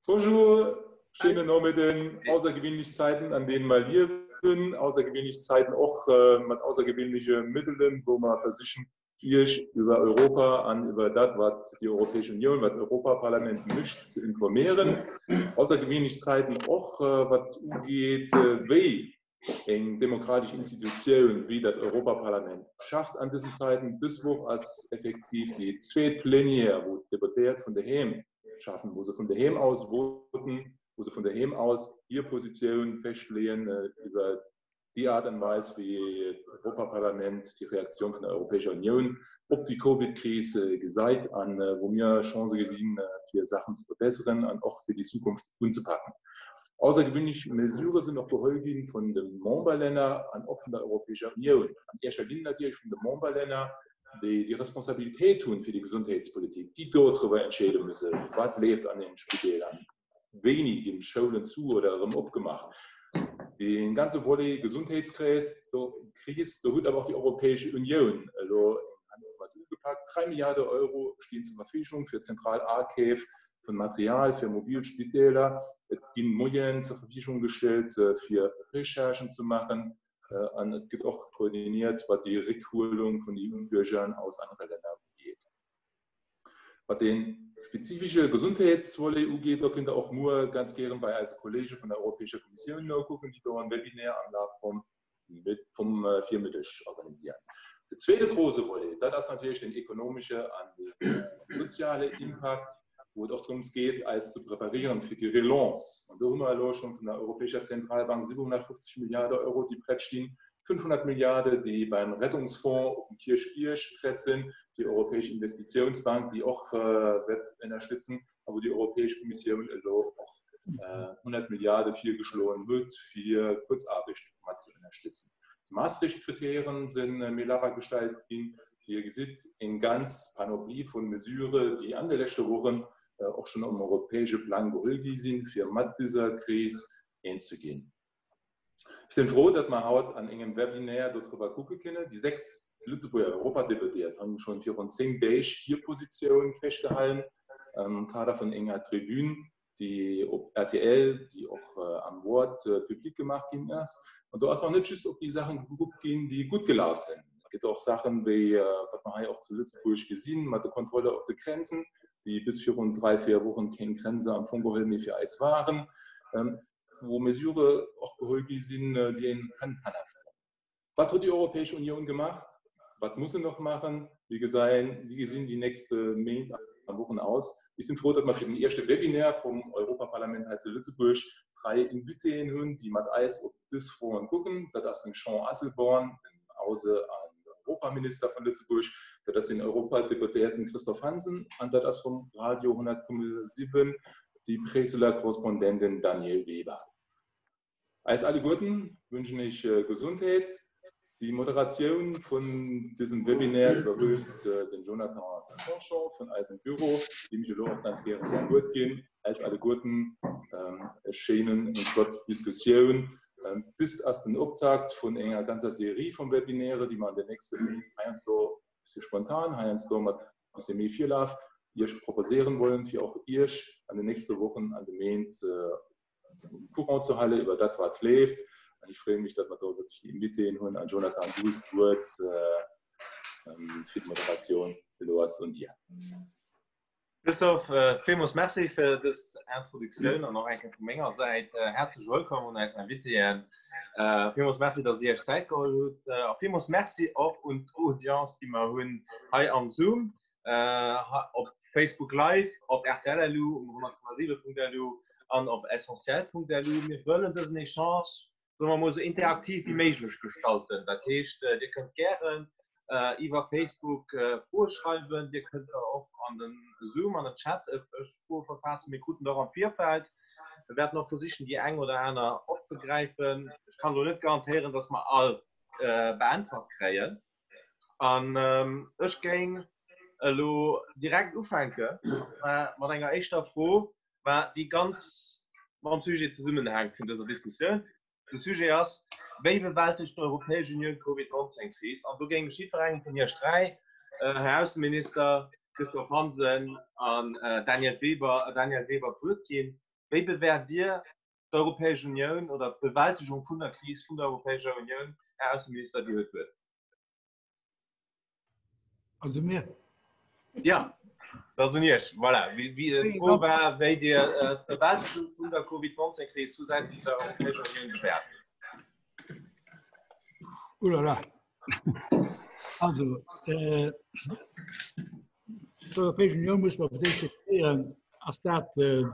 Bonjour, schönen Nomidden, außergewöhnlich Zeiten, an denen wir liewen, außergewöhnlich Zeiten och mat außergewöhnliche Mittelen, wou mer versichen, Iech iwwer Europa an iwwer dat, wat déi Europäesch Unioun, wat d'Europaparlament mécht, ze informéieren. Außergewöhnlich Zeiten och, wat ugeet, wéi eng demokratesch Institutioun wéi dat Europaparlament schafft an dësen Zeiten. Dës Woch ass effektiv déi zweet Plenière, wou d'Deputéiert vun doheem schaffen, wou se vun doheem aus voten, wou se vun doheem aus hir Positioun feschtleeën iwwer déi Aart an Weis, wéi d'Europaparlament déi Reaktioun vun der Europäescher Unioun op déi Covid-Kris gesäit an wou mir Chancë gesinn, fir Saachen ze verbesseren an och fir déi Zukunft unzepaken. Aussergewöhnlech Mesurë sinn och geholl gi vun de Memberlänner an och vun der Europäescher Unioun, an éischer Linn natierlech vun de Memberlänner, déi déi Responsabilitéit hunn fir déi Gesondheetspolitik, déi dodriwwer entscheede mussen, wat leeft an den Spideeler, wéini ginn d'Schoulen zu oder erëm opgemaach. Dee ganze Volet Gesondheetskris, do huet awer och déi Europäesch Unioun elo eng Hand mat ugepakt. 3 Milliarde Euro stinn zur Verfügung fir zentral Akeef vun Material fir mobil Spideeler. Et ginn Moyenen zur Verfügung gestellt fir Recherchen ze maachen an et gëtt och koordiniert wat déi Réckhuelung vun EU-Bürgern aus anere Länner ugeet. Wat de spezifische Gesundheetsvolet ugeet, do kënnt Der och muer ganz gären bei eise Kollege vun der Europäescher Kommissioun nokucken, déi do en Webinaire am Laf vum vum Virmëtteg organisieren. De zweete grouse Volet, dat ass natierlech den ekonomesche an de soziale Impakt, wou et och drëms geet, eis ze preparieren fir déi Relance. An do hu mer elo schonn vun der Europäescher Zentralbank 750 Milliarde Euro, déi prett stinn, 500 Milliarde, déi beim Rettungsfonds op dem Kierchbierg prett sinn, déi Europäesch Investitionsbank, déi och wäert ënnerstëtzen, a wou déi Europäesch Kommissioun elo och 100 Milliarde virgeschloen huet, fir d'Kuerzaarbecht mat ze ënnerstëtzen. D'Maastricht-Kritären si méi lacker gestallt ginn. Dir gesitt eng ganz Panoplie vu Mesurë, déi an de leschte Wochen och schonn um europäesche Plang geholl gi sinn, fir mat dëser Kris eens ze ginn. Ech sinn frou, datt mer haut an engem Webinaire dodriwwer kucke kënne. Déi 6 Lëtzebuerger Europadeputéiert hunn schonn virun 10 Deeg hir Positioun festgehalen am Kader vun enger Tribün, déi op rtl, déi och am Wort public gemaach ginn ass. An do ass och net just op déi Saachen gekuckt ginn, déi gutt gelaf sinn. Et gëtt och Saachen, wéi wat mer hei och zu Lëtzebuerg gesinn, mat de Kontrolle op de Grenzen, déi bis virun 3, 4 Wochen keng Grenze am Fong geholl méi fir eis waren. Wou Mesurë och geholl gi sinn, déi een kann hannerfroen. Wat huet déi Europäesch Unioun gemaach? Wat muss se nach maachen? Wéi gesäien, wéi gesinn déi nächste Méint a Wochen aus? Ech sinn frou, datt mer fir den éischte Webinaire vum Europaparlament hei zu Lëtzebuerg 3 Invitéen hunn, déi mat eis op dës Froen kucken. Dat ass den Jean Asselborn, den Ausse an Europaminister vun Lëtzebuerg, dat ass den Europadeputéierten Christophe Hansen an dat ass vum Radio 100,7 déi Bréisseler Korrespondentin Danièle Weber. Eis alleguerten wünschen ech Gesundheet. Déi Moderatioun vun dësem Webinaire iwwerhëlt den Jonathan Tanchon vun eisem Büro, deem ech elo och ganz gären d'Wuert ginn. Eis alleguerten e schéinen, eng flott Diskussioun. Dëst ass den Optakt vun enger ganzer Serie vum Webinaire, déi mer an den nächste Méint heiansdo e bësse spontan, heiansdo mat bësse méi Virlaf Iech proposéieren wollen, fir och Iech an den nächste Wochen, an de Méint um Courant ze halen iwwer dat, wat leeft. An ech freeë mech, datt mer do wierklech déi Invitéen hunn. An Jonathan, du hues d'Wuert fir d'Moderatioun. Elo ass et un dir. Christophe, villmools Merci fir dës Introduktioun an och eng Kéier vu menger Säit häerzlech wëllkomm un eis Invitéen. Villmools Merci, datt Dir Iech Zäit geholl hutt a villmools Merci och un d'Audience, déi mer hunn hei am Zoom, op Facebook Live, op rtl.lu, um 100,7.lu an op essentiel.lu. Mir wëllen dësen Echange soe mer mol, esou interaktiv wéi méiglech gestalten. Dat heescht, Dir kënnt gären iwwer Facebook Froe schreiwen, Dir kënnt der och an den Zoom, an den Chat Froe verfaassen. Mir kruten der och am Virfeld. Mir wäerten och versichen, déi eng oder aner opzegräifen. Ech kann elo net garantéieren, dass mer all beäntwert kréien. An ech géing elo direkt ufänken, an zwar mat enger éischter Fro, mä déi ganz mam Sujet zesummenhänkt vun dëser Diskussioun. De Sujet ass, Wéi bewältegt d'Europäesch Unioun d'Covid- 19-Kris? An do géing ech jiddwerengem vun Iech 3, Här Ausseminister Christophe Hansen an Danièle Weber, Danièle Weber, d'Wuert ginn. Wéi bewäert Dir d'Europäesch Unioun oder d'Bewältegung vun der Kris vun der Europäescher Unioun, Här Ausseminister, Dir huet d'Wuert. Also mir. Ja, dat ass un Iech. Voilà. D'Fro war, wéi Dir d'Bewältegung vun der Covid-19-Kris vu Säiten der Europäescher Unioun bewäert. Ulala. Also, äh, d'Europäesch Unioun muss man fir d'éischt definéieren, ass dat äh,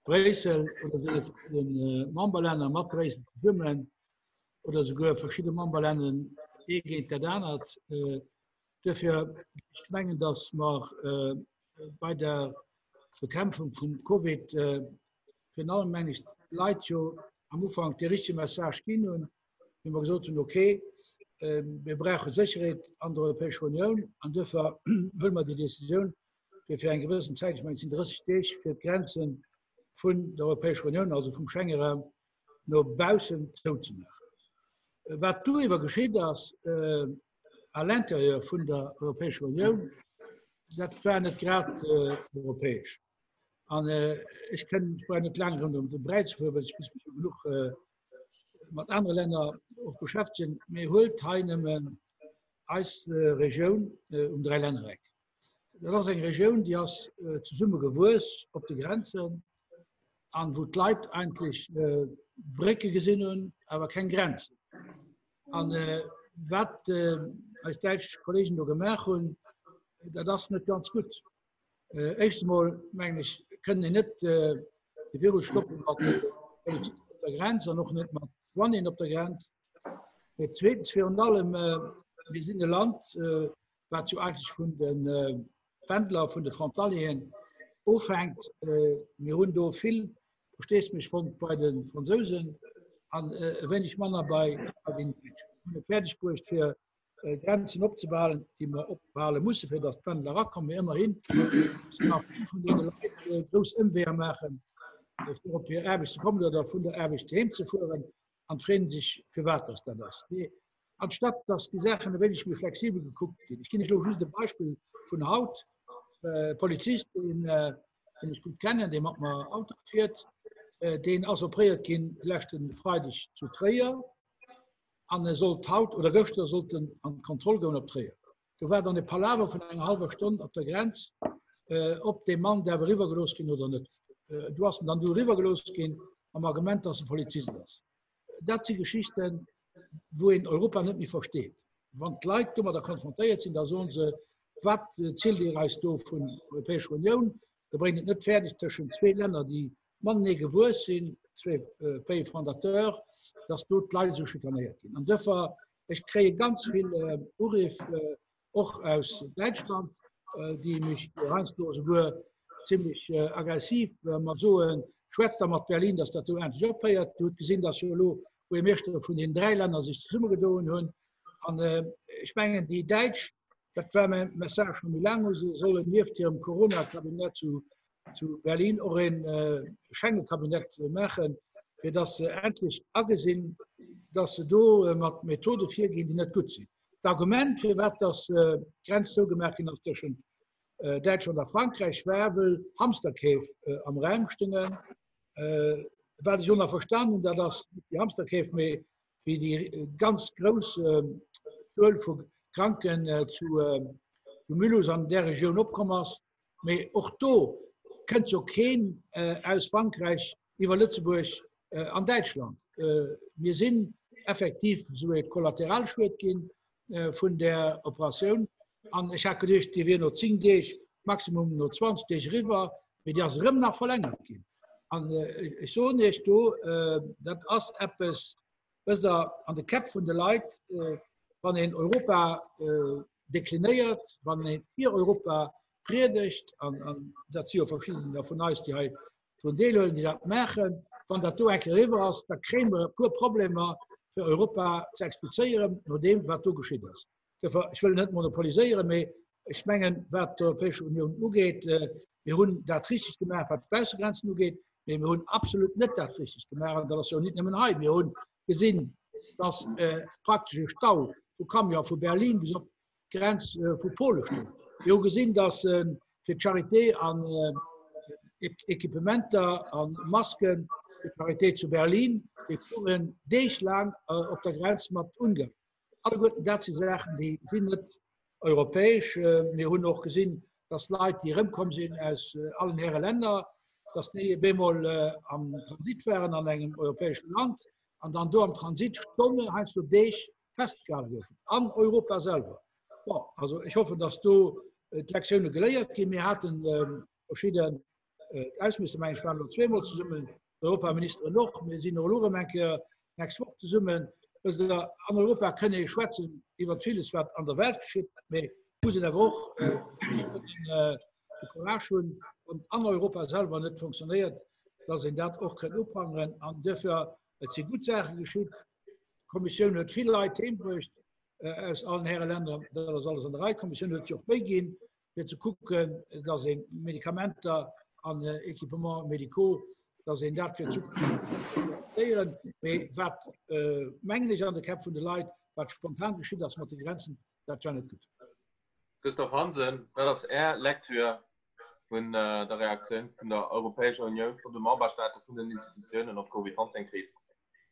Bréissel oder sinn et verschidde Memberlänner mat Bréissel zesummen oder souguer verschidde Memberlänner ee géint dat anert. Duerfir, ech mengen, datt mer bei der Bekämpfung vum Covid virun allem, meng ech, d'Leit jo am Ufank dee richtege Message ginn hunn, wéi mer gesot hunn, okay, mir brauche Sécherheet an der Europäescher Unioun an duerfir huele mer déi Decisioun, fir fir eng gewëssen Zäit, ech mengen et sinn 30 Deeg, fir d'Grenze vun der Europäescher Unioun, also vum Schengenraum, no baussen zouzemaachen. Wat doriwwer geschitt ass à l'intérieur vun der Europäescher Unioun, dat war net grad europäesch. An ech kënn, ech brauch net laang ronderëm de Bräi ze fueren, well ech muss mech jo genuch mat anere Länner och beschäftegen, mee huelt hei nëmmen eis Regioun um Dräilännereck. Dat ass eng Regioun, déi ass zesumme gewuess op de Grenzen an wou d'Leit eigentlech Brécke gesinn hunn, awer keng Grenzen. An wat eis däitsch Kollegen do gemaach hunn, dat ass net ganz gutt. Éischt emol mengen ech, kënnen een net de Virus stoppe mat Politik op der Grenz an och net mat Douanien op der Grenz. Mee zweetens virun allem, mir sinn e Land, wat jo eigentlech vun de Pendler, vun de Frontalieren ofhänkt. Mir hunn do vill Versteesmech fonnt bei de Fransousen an e wéineg manner bei den Däitschen. Mir hunn et fäerdeg bruecht, fir Grenzen opzebehalen, déi mer opbehale mussen, fir datt d'Pendler erakommen. Mee ëmmerhin mussen nach vill vun deene Leit grouss Ëmweeër maachen, fir op hir Aarbecht ze kommen oder vun der Aarbecht heem ze fueren. an freeën sech firwat dass dat ass. Mee anstatt dass déi Saachen e wéineg méi flexibel gekuckt ginn, ech ginn lech elo just e Beispill vun haut, e Polizist, deen deen ech gutt kennen, dee mat mer Auto fiert, deen ass opréiert ginn de leschte Freideg zu Tréier an e sollt haut oder gëschter sollt en an d'Kontroll goen op Tréier. Do war dann e Palaver vun enger hallwer Stonn op der Grenz, ob dee Mann däerf eriwwergelooss ginn oder net. Do ass en dann du eriwwergelooss ginn, mam Argument, dass e Polizist ass. Dat si Geschichten, wou een Europa net méi versteet. Wann d'Leit domadder konfrontéiert sinn, da soen se, Wat zielt Dir eis do vun Europäescher Unioun? Der bréngt et net fäerdeg, tëschent zwee Länner, déi matenee gewuess sinn, zwee Pays fondateurs, dass do d'Leit esou schikanéiert ginn. An duerfir Ech kréie ganz vill Uriff, och aus Däitschland, déi mech heiansdo esouguer zimlech aggressiv mer soen, Schwätzt da mat Berlin, datt dat do endlech ophéiert. Dir hutt gesinn, datt jo elo Buergermeeschtere vun den 3 Länner sech zesummegedoen hunn. An ech mengen, déi Däitsch, dat war mäi Message scho méi laang u se, sollen nieft hirem Corona-Cabinet zu zu Berlin och een Schengen-Kabinett maachen, fir datt se endlech agesinn, datt se do mat Methode virginn, déi net gutt sinn. D'Argument, firwat datt d'Grenz zougemaach ginn ass tëschent Däitschland a Frankräich, war, wëll Hamsterkeef am Raum stungen. Wat ech elo nach verstan hunn, dat ass net déi Hamsterkeef, mee wéi déi ganz grouss Zuel vu Kranken zu Mulhouse an där Regioun opkomm ass, Mee och do kënnt jo keen aus Frankräich iwwer Lëtzebuerg an Däitschland. Mir sinn effektiv esou e Kollateralschued gi vun där Operatioun. An ech hat geduecht, déi wier no 10 Deeg, maximum no 20 Deeg eriwwer, mee déi ass erëm nach verlängert ginn. An ech soen Iech do, dat ass eppes, wësst Der, an de Käpp vun de Leit, wann een Europa deklinéiert, wann ee fir Europa priedegt, an dat si jo verschiddener vun eis, déi hei drun deelhuelen, déi dat maachen, wann dat do eng Kéier eriwwer ass, da kréie mer e puer Problemer, fir Europa ze explizéieren, no deem, wat do geschitt ass. Duerfir, ech wëll net monopoliséieren, mee ech mengen, wat d'Europäesch Unioun ugeet, mir hunn dat Richtegt gemaach, wat d'Baussegrenzen ugeet, mee mir hunn absolut net dat Richtegt gemaach, an dat ass jo net nëmmen hei. Mir hunn gesinn, dass praktesch e Stau vu Camion vu Berlin bis op d'Grenz vu Pole stoung. Mir hu gesinn, dass fir d'Charité an. Equipementer a Masken fir d'Charité zu Berlin, déi fueren deeglaang op der Grenz mat Ungarn. Alleguerten dat si Saachen, déi sinn net europäesch. Mir hunn och gesinn, dass Leit, déi erëmkomm sinn aus allen Häre Länner, dass déi bemol am Transit waren an engem europäesche Land an dann do am Transit Stonnen, heiansdo Deeg festgehale goufen an Europa selwer. Bon, also ech hoffen, dass do d'Lektioune geléiert ginn. Mir haten verschidden d'Ausseminister, mengen ech, waren elo zweemol zesummen, d'Europaministeren och. Mir sinn och elo erëm eng Kéier d'nächst Woch zesummen. Wësst Der, an Europa kënne ee schwätzen iwwer villes, wat an der Welt geschitt, mee et muss een awer och de Courage hunn, wann et an Europa selwer net funktionéiert, dass een dat och kënnt uprangeren. An duerfir, et si gutt Saache geschitt. D'Kommissioun huet vill Leit heembruecht aus allen Häre Länder. Dat ass alles an der Rei. D'Kommissioun huet sech och Méi ginn, fir ze kucken, dass ee Medikamenter an Équipements médicaux, dass een dat fir d'Zukunft adaptéieren. Mee wat, mengen ech, an de Käpp vun de Leit, wat spontan geschitt ass mat de Grenzen, dat war net gutt. Christophe Hansen, wat ass Är Lecture vun der Reaktioun vun der Europäescher Unioun, vun de Memberstaaten, vun den Institutiounen op d'Covid- 19-Kris?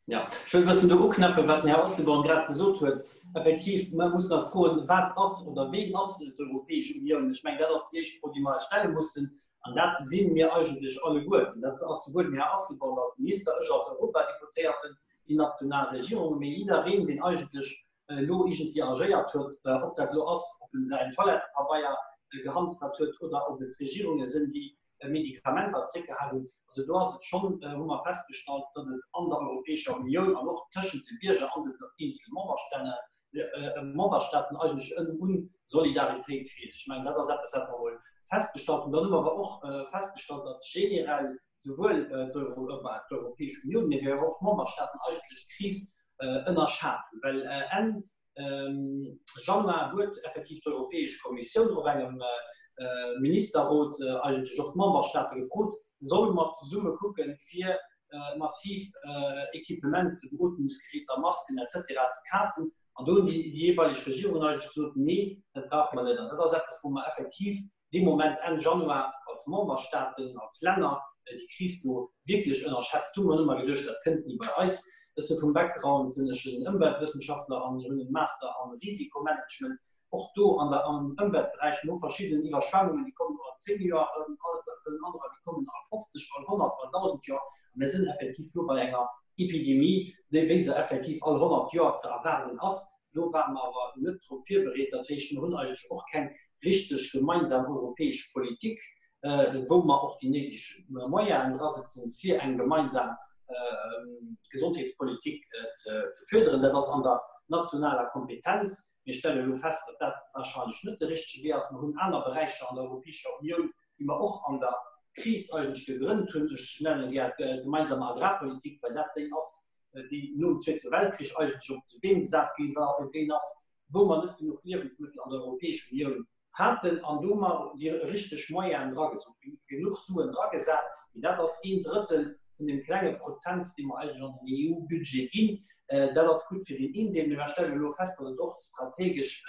Jo, ech wëll e bëssen do uknäppen, wat den Här Asselborn grad gesot huet. Effektiv, mer mussen eis froen, Wat ass oder ween ass d'Europäesch Unioun? Ech mengen, dat ass déi éischt Fro, déi mer eis stelle mussen. An dat si mir eigentlech alleguerten. Dat ass souwuel den Här Asselborn als Minister, ech als Europadeputéierten, déi national Regierungen, mee jiddereen, deen eigentlech elo iergendwéi agéiert huet, ob dat elo ass, ob en säin Toilettepabeier gehamstert huet oder ob et Regierunge sinn, déi Medikamenter zréckgehal hunn. Also do ass et schonn, hu mer festgestallt, datt et an der Europäescher Unioun an och tëschent de Bierger an den eenzele Memberstänne, Memberstaaten eigentlech un Solidaritéit feelt. Ech mengen, dat ass eppes, wat mer emol festgestallt hunn. Dann hu mer awer och festgestallt, datt generell souwuel d'Europäesch Unioun, mee wéi och d'Memberstaaten eigentlech d'Kris ënnerschat hunn, well Enn Januar huet effektiv d'Europäesch Kommissioun op engem Ministerrot eigentlech och d'Memberstaate gefrot, solle mer zesumme kucken, fir massiv Equipement, Beootmungsgeräter, Masken et cetera ze kafen. An do hunn déi jeeweileg Regierungen eigentlech gesot, nee, dat brauche mer net. An dat ass eppes, wou mer effektiv dee Moment Enn Januar als Memberstaaten, als Länner déi Kris do wierklech ënnerschätzt hunn. Mer hunn ëmmer geduecht, dat kënnt ni bei eis. Ech si vum Background sinn ech en Ëmweltwëssenschaftler an hunn en Master am Risikomanagement. Och do an der am Ëmweltberäich, mir hu verschidden Iwwerschwemmungen, déi kommen all 10 Joer erëm, dat sinn anerer, déi kommen all 50, all 100, all 1.000 Joer. A mir sinn effektiv lo bei enger Epidemie, déi wéi se effektiv all 100 Joer ze erwaarden ass. Do ware mer awer net drop virbereet. Dat heescht, mir hunn eigentlech och keng richteg gemeinsam europäesch Politik, wou mer och déi néideg Moyenen drasëtzen, fir eng gemeinsam Gesondheetspolitik ze férderen. Dat ass an der nationaler Kompetenz. Mir stelle elo fest, datt dat wahrscheinlech net de richtege Wee ass. Mer hunn aner Beräicher an der Europäescher Unioun, déi mer och an der Kris eigentlech gegrënnt hunn. Ech nennen gär d'gemeinsam Agrarpolitik, well dat déi ass, déi nom Zweete Weltkrich eigentlech op de Been gesat gi ginn ass, wou mer net genuch Liewensmëttel an der Europäescher Unioun haten an do mer déi richteg Moyenen dragesat hunn, genuch Suen dragesat. Mee dat ass een Drëttel vun deem klenge Prozent, dee mer eigentlech an den EU-Budget ginn. Dat ass gutt fir deen een Deel, mee mer stellen elo fest, datt et och strategesch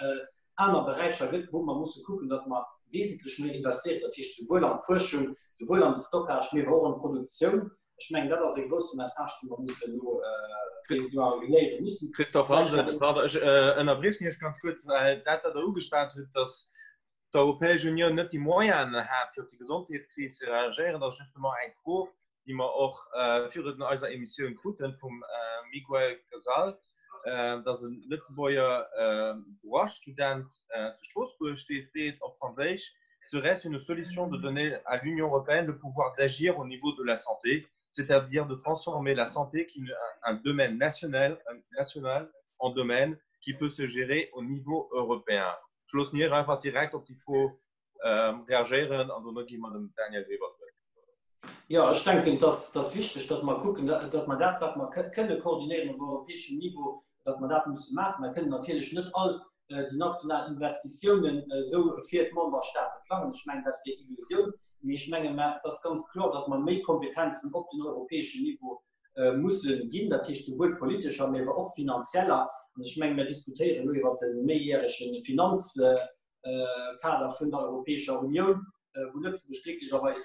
aner Beräicher gëtt, wou mer musse kucken, datt mer wesentlech méi investéieren, dat heescht souwuel an d'Fuerschung, souwuel an de Stockage, mee awer och an d'Produktioun. Ech mengen, dat ass e grousse Message, dee mer mussen elo léiere mussen. Christophe Hansen, pardon, ech ënnerbriechen Iech ganz kuerz, well dat, wat Der ugeschwat hutt, datt d'Europäesch Unioun net déi Moyenen hat, fir op déi Gesondheetskris ze reagéieren, ass justement eng Fro, déi mer och virun eiser Emissioun kruten vum Miguel Casal, dat ass e Lëtzebuerger Droit-Student zu Stroossbuerg, dee freet op Franséisch, Serait-ce une solution de donner à l'Union européenne le pouvoir d'agir au niveau de la santé, c'est-à-dire de transformer la santé, qui est un domaine national, national en domaine qui peut se gérer au niveau européen? Ech loossen Iech einfach direkt op déi Fro reagéieren an dono gi mer dem Daniel Weber d'Wuert. Jo, ech denken, et ass wichteg, datt mer kucken, datt mer dat, wat mer kënne koordinéieren op europäeschem Niveau, datt mer dat musse maachen. Mer kënnen natierlech net all déi national Investitiounen esou fir d'Memberstaate plangen. Ech mengen, dat wier Illusioun. Mee ech menge mer, et ass ganz kloer, datt mer méi Kompetenzen op den europäeschen Niveau musse ginn, dat heescht souwuel politescher, mee awer och finanzieller. An ech menge mer diskutéieren elo iwwert de méijärege Finanzkader vun der Europäescher Unioun, wou Lëtzebuerg glécklecherweis.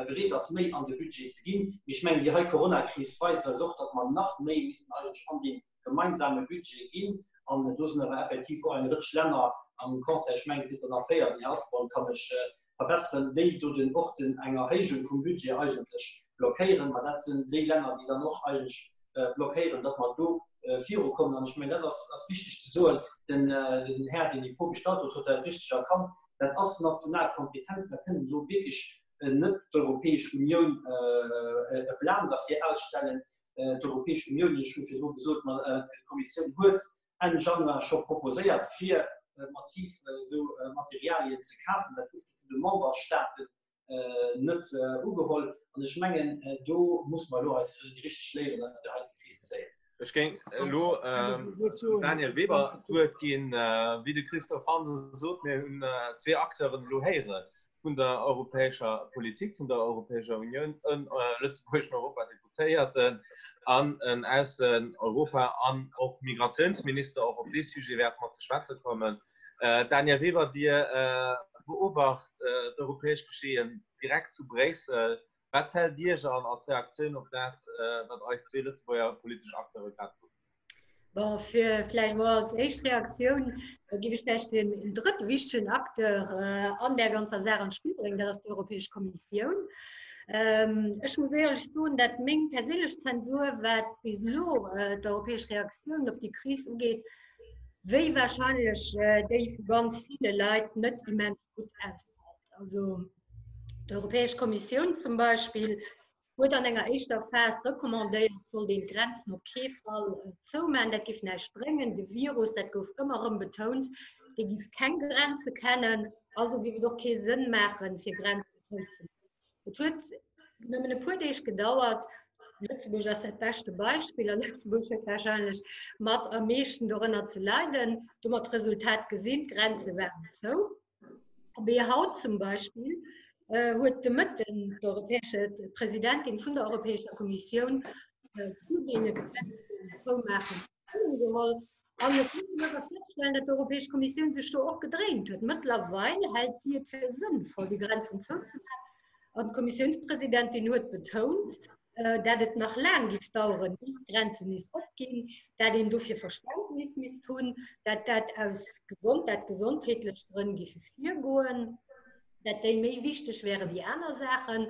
bereet ass, méi an de Budget ze ginn. Mee ech mengen, déi hei Coronakris weist eis och, datt mer nach méi missten eigentlech an dee gemeinsame Budget ginn. An do sinn awer effektiv och eng Rëtsch Länner am Conseil, ech mengen, et sinn der nach 4, den Här Asselborn ka mech verbesseren, déi do den och den eng Erhéijung vum Budget eigentlech blockéieren. Mä dat sinn déi Länner, déi dann och eigentlech blockéieren, datt mer do virukommen. An ech mengen, dat ass, ass wichteg ze soen. Den, den Här, deen déi Fro gestallt huet, huet dat richteg erkannt. Dat ass national Kompetenz. Mer kënnen do wierklech net d'Europäesch Unioun e Blam derfir ausstellen. D'Europäesch Unioun, ech hu virdru gesot, d'Kommissioun huet Enn Januar scho proposéiert, fir massiv esou Materialien ze kafen. Dat gouf du vun de Memberstaaten net ugeholl. An ech mengen, do muss mer elo eis déi richteg Léieren aus där heite Kris zéien. Ech géing elo dem Daniel Weber d'Wuert ginn. Wéi de Christophe Hansen sot, mir hunn zwee Acteuren elo héiere vun der europäescher Politik, vun der Europäescher Unioun, e lëtzebuergeschen Europadeputéierten an en Aussen-, Europa an och Migratiounsminister. Och op dee Sujet wäerte mer ze schwätze kommen. Daniel Weber, Dir beobacht d'europäesch Geschehen direkt zu Bréissel. Wat fält Iech an als Reaktioun op dat, wat eis zwee Lëtzebuerger politesch Acteure grad soen? Bon, fir vläicht mol als éischt Reaktioun géif ech vläicht den drëtte wichtegen Acteur an där ganzer Saach an d'Spill bréngen, dat ass d'Europäesch Kommissioun. Ech muss éierlech soen, dat meng perséinlech Zensur, wat bis elo d'europäesch Reaktioun op déi Kris ugeet, wéi wahrscheinlech déi vu ganz ville Leit, net immens gutt ausfällt. Also d'Europäesch Kommissioun zum Beispill huet an enger éischter Phas recommandéiert, et sollt een d'Grenzen op kee Fall zoumaachen, dat géif näischt bréngen. De Virus, dat gouf ëmmer erëm betount, dee géif keng Grenze kennen, also géif et och kee Sënn maachen, fir Grenzen zouzemaachen. Et huet nëmmen e puer Deeg gedauert, Lëtzebuerg ass dat beschte Beispill a Lëtzebuerg huet warscheinlech mat am meeschten dorënner ze leiden. Do mat d'Resultat gesinn, d'Grenze waren zou. Mee haut zum Beispill huet de Mëtten d'europäesche d'Presidentin vun der Europäescher Kommissioun zu deene Grenzen zoumaachen Stellung geholl. An et muss een awer feststellen, datt d'Europäesch Kommissioun sech do och gedréint huet. Mëttlerweil hält si et fir sënnvoll, déi Grenzen zouzemaachen. An d'Kommissiounspresidentin huet betount, dat et nach laang géif daueren, bis d'Grenzen nees opginn, dat een dofir Verständnis misst hunn, dat dat aus gesond, dat gesondheetlech Grënn géife virgoen, dat déi méi wichteg wäre wéi aner Saachen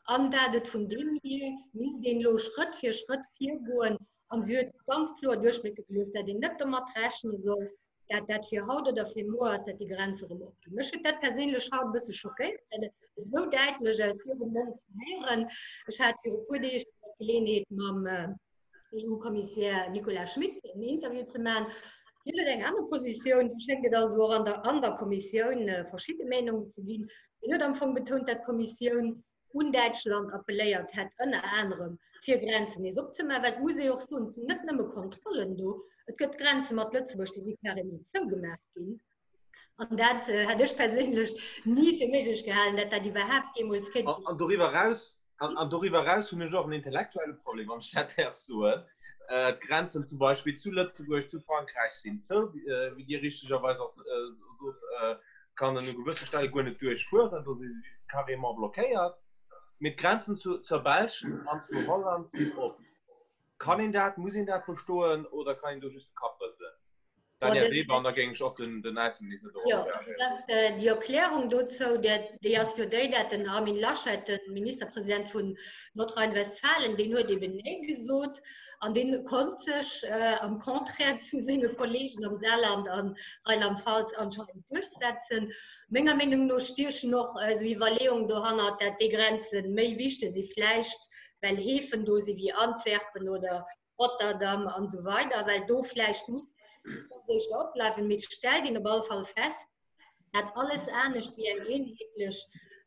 an dat et vun deem hier misst een elo Schrëtt fir Schrëtt virgoen. An si huet ganz kloer duerchblécke gelooss, dat een net domat rechne soll, dat dat fir haut oder fir muer ass, dat déi Grenze erëm opginn. Mech huet dat perséinlech haut e bësse schockéiert, dat et esou däitlech aus hirem Mond ze héieren. Ech hat viru puer Deeg d'Geleeënheet mam EU-Kommissär Nicolas Schmit en Interview ze maachen. Hien huet eng aner Positioun, do schéngt et also och an der, an der Kommissioun verschidde Meenungen ze ginn. Hien huet am Fong betount, dat d'Kommissioun un Däitschland appelléiert hätt, ënner anerem fir Grenzen nees opzemaachen, well et muss ee jo och soen, et sinn net nëmme Kontrollen do, et gëtt Grenze mat Lëtzebuerg, déi si carrément zougemaach ginn. An dat hätt ech perséinlech ni fir méiglech gehalen, datt dat iwwerhaapt jeemools kéint. An doriwwer eraus, an doriwwer eraus hunn ech och en intellektuelle Problem, wann ech dat däerf soen. D'Grenzen zum Beispill zu Lëtzebuerg, zu Frankräich sinn zou, wéi Dir richtegerweis och sot, kann en u gewësse Stelle guer net duerchfueren, do si se carrément blockéiert. Mee d'Grenzen zu, zur Belsch an zu Holland sinn op. Kann een dat, muss een dat verstoen oder kann een do just de Kapp rëselen? Danièle Weber, an da géing ech och den, den Ausseminister dorop Jo, also reagéieren. dass, déi Erklärung dozou, där, déi ass jo déi, dat den Armin Laschet, de Ministerpresident vun Nordrhein-Westfalen, deen huet eben Nee gesot an deen konnt sech am Contraire zu senge Kollegen am Saarland an Rheinland-Pfalz anscheinend duerchsetzen. Menger Meenung no stiechen och esou Iwwerleeungen dohannert, dat déi Grenze méi wichteg si vläicht, well Häfen do si wéi Antwerpen oder Rotterdam an esou weider, well do vläicht muss éischter opbleiwen. Mee et stellt een op alle Fall fest, dat alles anescht wéi eng eenheetlech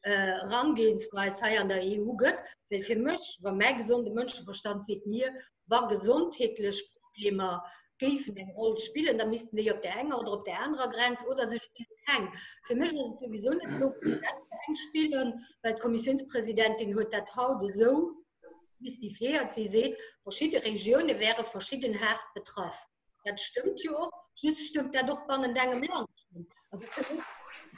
Erangehensweis hei an der EU gëtt. Well fir mech, wa mäi gesonde Mënscheverstand seet mir, wa gesondheetlech Problemer géifen eng Roll spillen, da missten déi op där enger oder op där anerer Grenz oder se spille keng. Fir mech ass et souwisou net logesch, dat se eng spillen, well d'Kommissiounspresidentin huet dat haut esou mystifiéiert. Si seet, verschidde Regioune wäre verschidden haart betraff. Dat stëmmt jo och, just stëmmt dat och bannent engem Land schonn. Also fir mech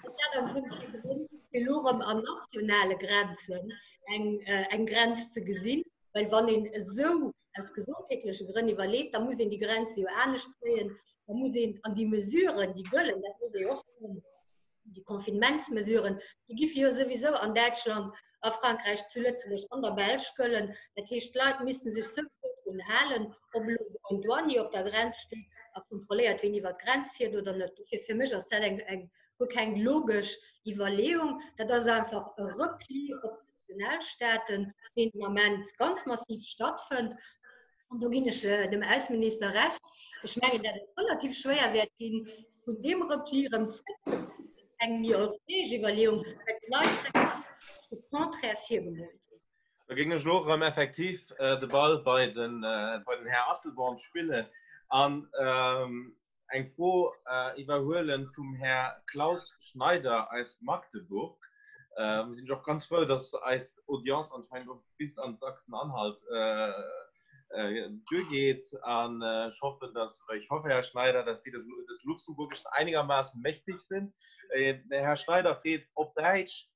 ass dat am Fong kee Grond, fir elo erëm an nationale Grenzen. eng, eng Grenz ze gesinn, well wann een esou aus gesondheetleche Grënn iwwerleet, da muss een déi Grenze jo anescht zéien, da muss een an déi Mesuren, déi gëllen, dat muss ee och soen, déi Confinementsmesuren, déi giffe jo souwisou an Däitschland, a Frankräich, zu Lëtzebuerg, an der Belsch gëllen. Dat heescht, d'Leit misste sech souwisou drun halen, ob elo do en Douanier op der Grenz steet a kontrolléiert, wien iwwer d'Grenz fiert oder net. Dofir fir mech ass dat eng, eng guer keng logesch Iwwerleeung. Dat ass einfach e Repli op d'Nationalstaaten, deen den Ament ganz massiv stattfënnt. An do ginn ech äh, dem Ausseminister recht. Ech mengen, dat et relativ schwéier wäert ginn, vun deem Repli erëm zréck eng méi europäesch Iwwerleeung, well d'Leit kréien de Contraire virgemoolt. Da géing ech elo erëm effektiv äh, de Ball bei den, äh, bei den Här Asselborn spillen an ähm, eng Fro iwwerhuelen vum Här Klaus Schneider aus Magdeburg. Mir sinn och ganz frou, dass eis Audience anscheinend och bis an Sachsen-Anhalt duergeet. An ech hoffen, dass, oder ich hoffe, Herr Schneider, dass Sie des, des Luxemburgischen einigermaßen mächtig sind. Herr Schneider freet op Däitsch,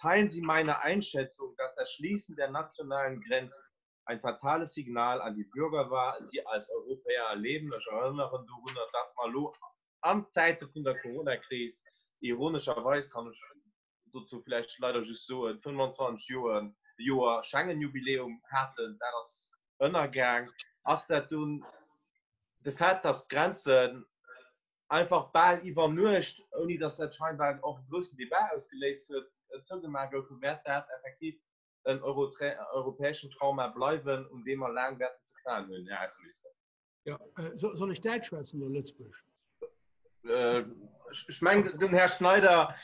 Teilen Sie meine Einschätzung, dass das Schließen der nationalen Grenzen ein fatales Signal an die Bürger war, die als Europäer leben. Ech erënneren dorunner, datt mer elo an Zäite vun der Coronakris, ironescherweis kann ech dozou vläicht leider just soen, 25 Joer, Joer Schengen-Jubiläum haten. Dat ass ënnergaang. Ass dat dunn de Fait, datt d'Grenzen einfach bal iwwer Nuecht, ouni datt dat scheinbar och e groussen Debat ausgeléist huet, zougemaach goufen, wäert dat effektiv en europäeschen Trauma bleiwen, un deem mer laang wäerten ze knaen hunn, Här Ausseminister. Ja, soll ech Däitsch schwätzen oder Lëtzebuergesch? Ech mengen, den Här Schneider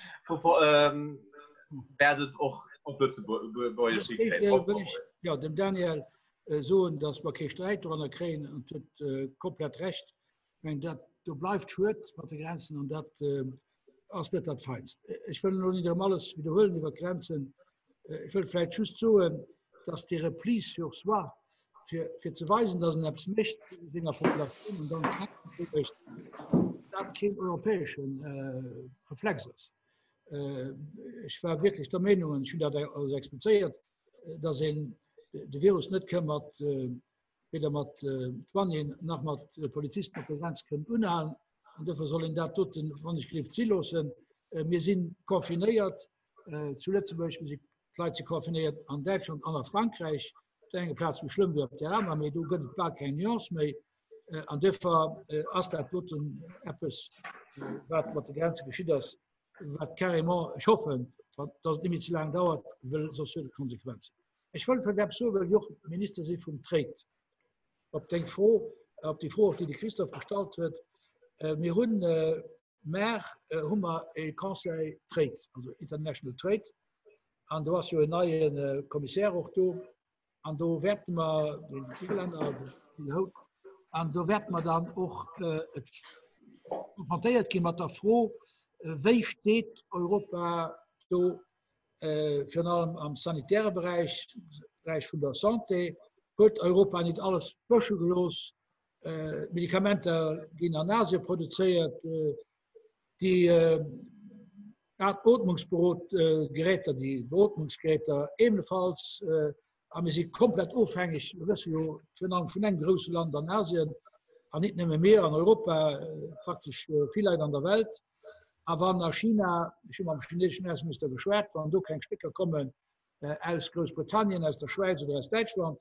wäert et och op Lëtzebuergesch hikréien. Jo, dem Daniel soen, datt mer kee Sträit doranner kréien, en huet komplett Recht. Ech mengen, dat do bleift schued mat de Grenzen an dat ass net dat Feinst. Ech wëll elo net erëm alles widderhuelen iwwer d'Grenzen. Ech wëll vläicht just soen, dass dee Repli sur soi, fir, fir ze weisen, dass en eppes mécht senger Populatioun an dann d'Grenzen zoumécht, dat keen europäesche Reflex ass. Ech war wierklech der Meenung, an ech hunn dat alles explizéiert, dass een de Virus net ka mat weder mat Douanieren nach mat Polizisten op der Grenz kënnen unhalen. An dofir soll een dat doten, wann ech gelift, si loossen. Mir si confinéiert zu Lëtzebuerg, mir si d'Leit si confinéiert an Däitschland an a Frankräich. Op der enger Plaz méi schlëmm wéi op där aner, mee do gëtt et bal keng Nuance méi. An dofir ass dat doten eppes, wat mat de Grenze geschitt ass, wat carrément, ech hoffen, datt et net méi ze laang dauert, wëll soss huet et Konsequenzen. Ech wëll vläicht eppes soen, well ech och Minister si vum Trade, op deng Fro, op déi Fro, och déi de Christophe gestallt huet. Mir hunn mar hu mer e Conseil Trade, also International Trade, an do ass jo en neie Commissaire och do, an do wäerte mer, den Irlänner, den Hogan, an do wäerte mer dann och konfrontéiert gi mat der Fro, wéi steet Europa do virun allem am sanitäre Beräich, Beräich vun der Santé, huet Europa nit alles bësche gelooss. Medikamenter ginn an Asien produzéiert, déi Ootmungsgeräter, déi Beootmungsgeräter ebenfalls. A mir si komplett ofhängeg, mir wësse jo, virun allem vun engem grousse Land an Asien, an nit nëmme mir an Europa, praktesch vill Leit an der Welt. A wann a China, ech hu mam chineseschen Ausseminister geschwat, wann do keng Stécker kommen aus Groussbritannien, aus der Schwäiz oder aus Däitschland,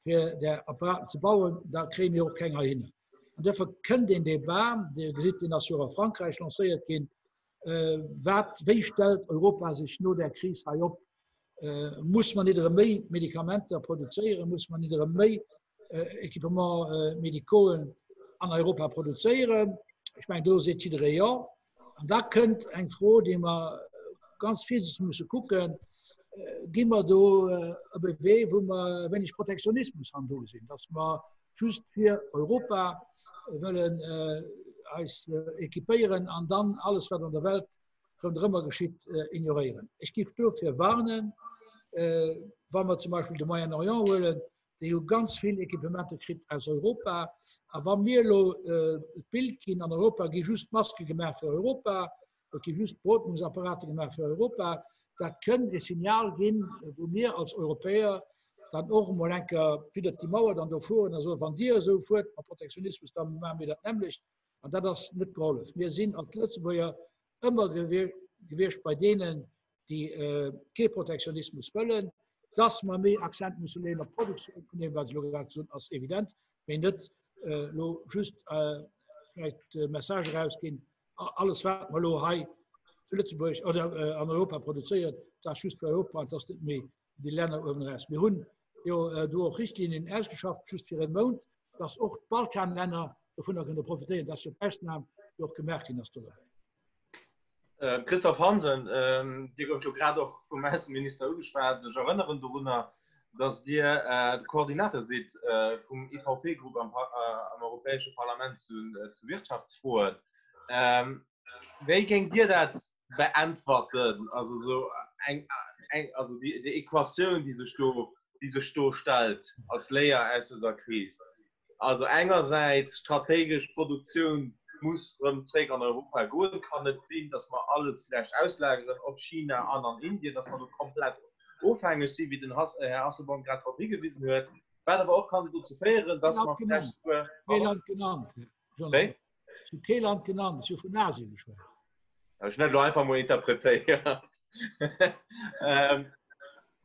fir där Apparaten ze bauen, da kréie mir och keng heihinner. An duerfir kënnt een Debat, Dir gesitt, deen ass jo och a Frankräich lancéiert ginn, wat, wéi stellt Europa sech no där Kris hei op? Muss mer nit erëm méi Medikamenter produzéieren? Muss mer nit erëm méi Équipements médicauxen an Europa produzéieren? Ech mengen, do seet jidderee jo. An da kënnt eng Fro, déi mer ganz virsiichteg musse kucken, Gi mer do op e Wee, wou mer e wéineg Protektionismus hannendru sinn, dass mer just fir Europa wëllen eis équipéieren an dann alles, wat an der Welt ronderëmmer geschitt, ignoréieren. Ech géif dofir warnen, wa mer zum Beispill de Moyen-Orient huelen, déi hu ganz vill Equipementer kritt aus Europa. A wa mir elo d'Bild ginn, an Europa gi just Maske gemaach fir Europa, et gi just Beootmungsapparate gemaach fir Europa, Dat kënn e Signal ginn, wou mir als Europäer dann och emol eng Kéier widdert déi Mauer dann do fueren a soen, Wann Dir esou fuert mat Protektionismus, da maache mir dat nämmlecht. An dat ass net gehollef. Mir sinn als Lëtzebuerger ëmmer gewiescht bei deenen, déi kee Protektionismus wëllen. Dass mer méi Accent musse leeën op d'Produktioun vun deem, wat ech elo grad gesot hunn, ass evident, mee net elo just vläicht de Message erausginn, alles wat mer elo hei zu Lëtzebuerg oder an Europa produzéieren, dat ass just fir Europa an dat ass net méi déi Länner uewen eraus. Mir hunn jo do och Richtlinien ausgeschafft, just fir e Mount, dass och d'Balkanlänner dovunner kënne profitéieren. Dat ass jo d'Ausnam, déi och gemaach ginn ass do derbäi. Christophe Hansen, Dir gouft jo grad och vum Ausseminister ugeschwat. Ech erënneren dorunner, datt Dir de Koordinateur sidd vum EVP-Grupp am Europäesche Parlament zu Wirtschaftsfroen. Wéi géingt Dir dat beäntwerten? Also esou eng, eng, also déi, déi Equatioun, déi sech do, déi sech do stellt als Léier aus dëser Kris. Also engersäits strategesch Produktioun muss erëm zréck an Europa goen. Et kann net sinn, datt mer alles vläicht auslageren op China an an Indien, datt mer do komplett ofhängeg sinn, wéi den Här Asselborn grad drop higewisen huet, wat awer och kann dozou féieren, datt mer vläicht souguer. Kee Land genannt, Här Jonathan. Wéi? Ech hu kee Land genannt, ech hu vun Asien geschwat. Ech hunn dat elo einfach emol interpretéiert.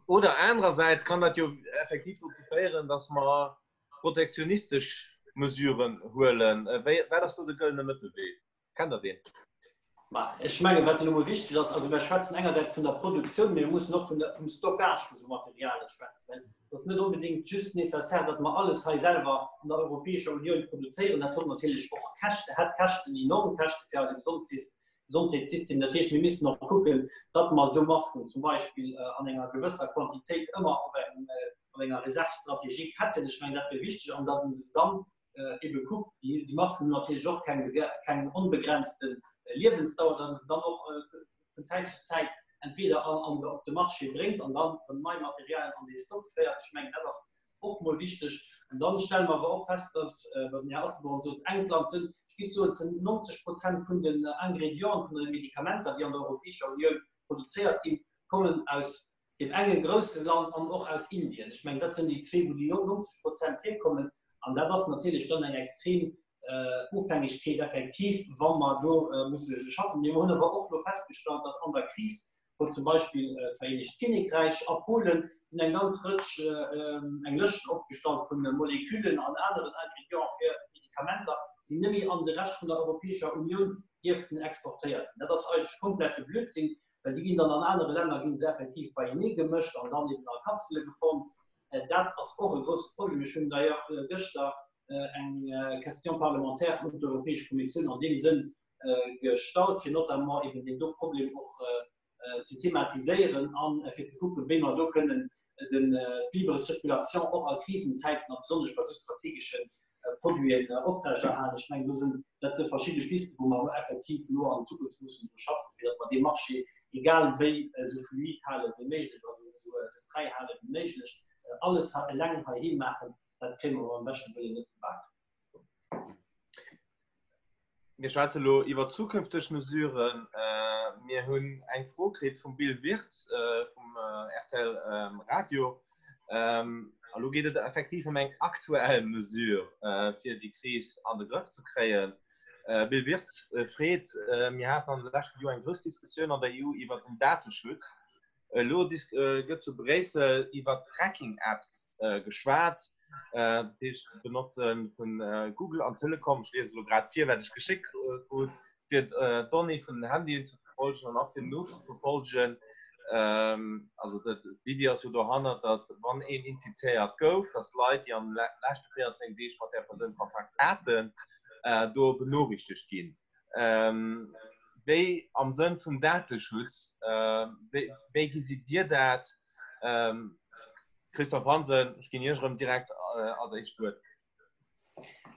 Oder anerersäits kann dat jo effektiv dozou féieren, datt mer protektionistesch Mesuren huelen. Wéi, wat ass do de gëllene Mëttelwee? Kennt Der deen? Ma ech mengen, wat elo mol wichteg ass, also mir schwätzen engersäits vun der Produktioun, mee mir mussen och vun der, vum Stockage vu sou Materialien schwätzen, well et ass net onbedéngt just nécessaire, datt mer alles hei selwer an der Europäescher Unioun produzéieren. Dat huet natierlech och Käschte, hätt Käschten, enorm Käschte fir eise Gesondheetssystem. Dat heescht, mir missten och kucken, datt mer esou Masken zum Beispill an enger gewësser Quantitéit ëmmer op engem, op enger Réserve stratégique hätten. Ech mengen, dat wier wichteg an datt se dann ebe kuckt, déi Masken hunn natierlech och keng, keng onbegrenzte Liewensdauer, datt se dann och vun Zäit zu Zäit entweder an, an op de Marché bréngt an dann erëm nei Materialien an dee Stock féiert. Ech mengen, dat ass och mol wichteg. An dann stelle mer awer och fest, datt, wat den Här Asselborn sot, engt Land sinn, ech géif soen, zu 90 Prozent vun den Ingredienten, vun de Medikamenter, déi an der Europäescher Unioun produzéiert ginn, kommen aus deem enge grousse Land an och aus Indien. Ech mengen, dat sinn déi zwee, wou déi 90 Prozent hierkommen. An dat ass natierlech dann eng extrem Ofhängegkeet effektiv, wa mer do musse schaffen. Mee mer hunn awer och elo festgestallt, datt an der Kris, wou zum Beispill d'Vereenegt Kinnekräich a Polen hunn eng ganz Rëtsch, eng Lëscht opgestallt vu Moleküllen an aneren Ingrédienten fir Medikamenter, déi net méi an de Rescht vun der Europäescher Unioun dierften exportéiert ginn. Dat ass eigentlech komplette Blödsinn, Well déi ginn dann an anere Länner gi se effektiv beienee gemëscht an dann eben a Kapsele geformt. Dat ass och e grousse Problem. Ech hunn d'ailleurs gëschter eng Question parlementaire un d'Europäesch Kommissioun an deem Sënn gestallt, fir notamment eben deen do Problem och ze thematiséieren a fir ze kucken, wéi mer do kënnen d'libre circulation och a Krisenzäiten a besonnesch bei esou strategesche Produiten oprechterhalen. Ech mengen, do sinn, dat si verschidde Pisten, wou mer effektiv elo an Zukunft mussen dru schaffen, fir datt mer dee Marché egal wéi esou fluid hale wéi méiglech, also esou fräi hale wéi méiglech. Alles eleng heiheem maachen, dat kréie mer beim beschte Wëllen net gebaken. Mir schwätze elo iwwer zukünfteg Mesuren. Mir hunn eng Fro kritt vum Bill Wirtz vum rtl Radio. A lo geet et effektiv ëm eng aktuell Mesure, fir déi Kris an de Grëff ze kréien. Bill Wirtz freet, Mir haten an de leschte Joer eng grouss Diskussioun an der EU iwwer den Dateschutz. Elo gëtt zu Bréissel iwwer Tracking-Apps geschwat, dat heescht d'Benotze vu Google an Telekom, ech liese elo grad vir, wat ech geschéckt krut, fir d'Donnée vun den Handyen ze verfollegen an och fir nozeverfollegen. Also d'Iddi ass jo dohannert, datt wann een infizéiert gouf, datt d'Leit, déi an de leschte 14 Deeg mat där Persoun Kontakt haten, do benoriichtegt ginn. Wéi am Sënn vum Dateschutz, wéi gesitt Dir dat? Christophe Hansen, ech ginn Iech erëm direkt als éischt d'Wuert.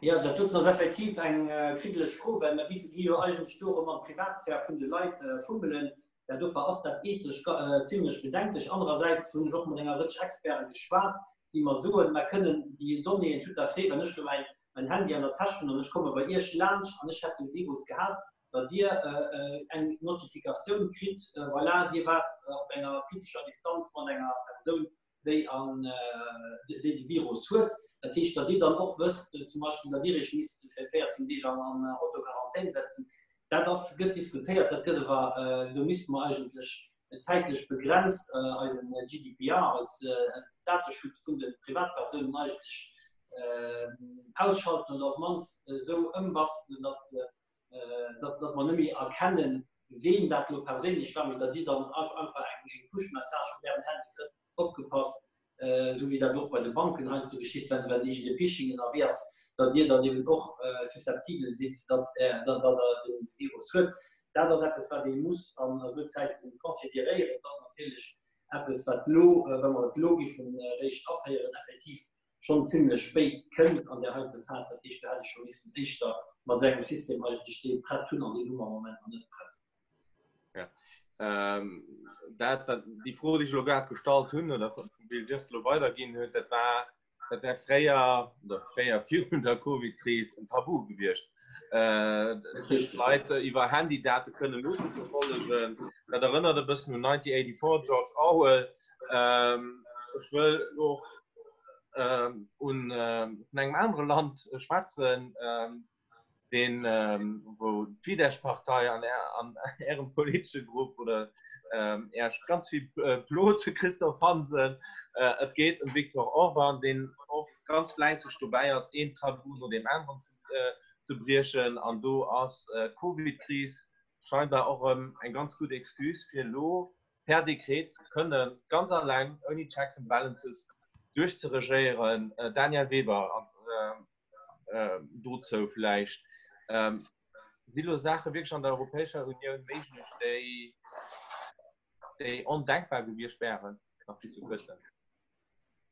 Jo, dat doten ass effektiv eng kriddeleg Fro, well mer gi jo eigentlech do erëm an d'Privatsphär vun de Leit fummelen. Ja, dofir ass dat ethesch zimlech bedenklech. Anerersäits hunn ech och mat enger Rëtsch Experte geschwat, déi mer soen, mer kënnen déi Donnéeën tout à fait, wann ech elo mäin Handy an der Täsch hunn an ech komme bei Iech laanscht an ech hätt de Virus gehat, datt Dir eng Notifikatioun kritt, voilà, Dir waart op enger kritescher Distanz mat enger Persoun, déi an déi de Virus huet. Dat heescht, datt Dir dann och wësst, zum Beispill, datt Dir Iech misst fir 14 Deeg an Autoquarantän setzen. Dat ass, gëtt diskutéiert, dat gëtt awer, do misste mer eigentlech zäitlech begrenzt eisen GDPR, eis Dateschutz vun de Privatpersounen eigentlech ausschalten oder op d'mannst esou ëmbastelen, datt datt mer net méi erkennen, ween dat elo perséinlech war, mee datt Dir dann einfach eng Push-Message op Ärem Handy kritt, Opgepasst, esou wéi dat och bei de Banken heiansdo geschitt, wenn wenn iergend e Phishing ënnerwee ass, datt Dir dann eben och susceptibel sidd, datt Der de Virus huet. Dat ass eppes, wat ee muss an esou Zäite consideréieren. Et ass natierlech eppes, wat elo, wa mer et elo géifen eréischt aféieren, effektiv schonn zimlech spéit kënnt an där heite Phas. Dat heescht, do hätt ee scho missen éischter mat esou engem System eigentlech dee prett hunn, an deen hu mer am Moment nach net prett. Ja. Ähm, dat, dat, déi Fro, déi ech elo grad gestallt hunn oder vum Bill Wirth elo weiderginn huet, dat war, dat wär fréier oder fréier virun der Covid-Kris en Tabu gewiescht. Äh, Leit iwwer Handydate kënnen nozeverfollegen. Dat erënnert e bëssen un 1984, George Orwell. Ähm, ech wëll och ähm, un äh, vun engem anere Land schwätzen, ähm, deen wou d'Fidesz-Partei an an Ärem politesche Grupp oder Äech ganz vill plot, Christophe Hansen. Et geet ëm Viktor Orban, deen och ganz fläisseg dobäi ass, een Tabu no deem aneren ze briechen. An do ass d'Covid-Kris scheinbar och erëm eng ganz gutt Excuse, fir elo per Dekret kënne ganz alleng, ouni Checks and Balances duerchzeregéieren. Danièle Weber, dozou vläicht, Si lo Saache wierklech an der Europäescher Unioun méiglech, déi, déi ondenkbar gewiescht wären nach bis vor kuerzem?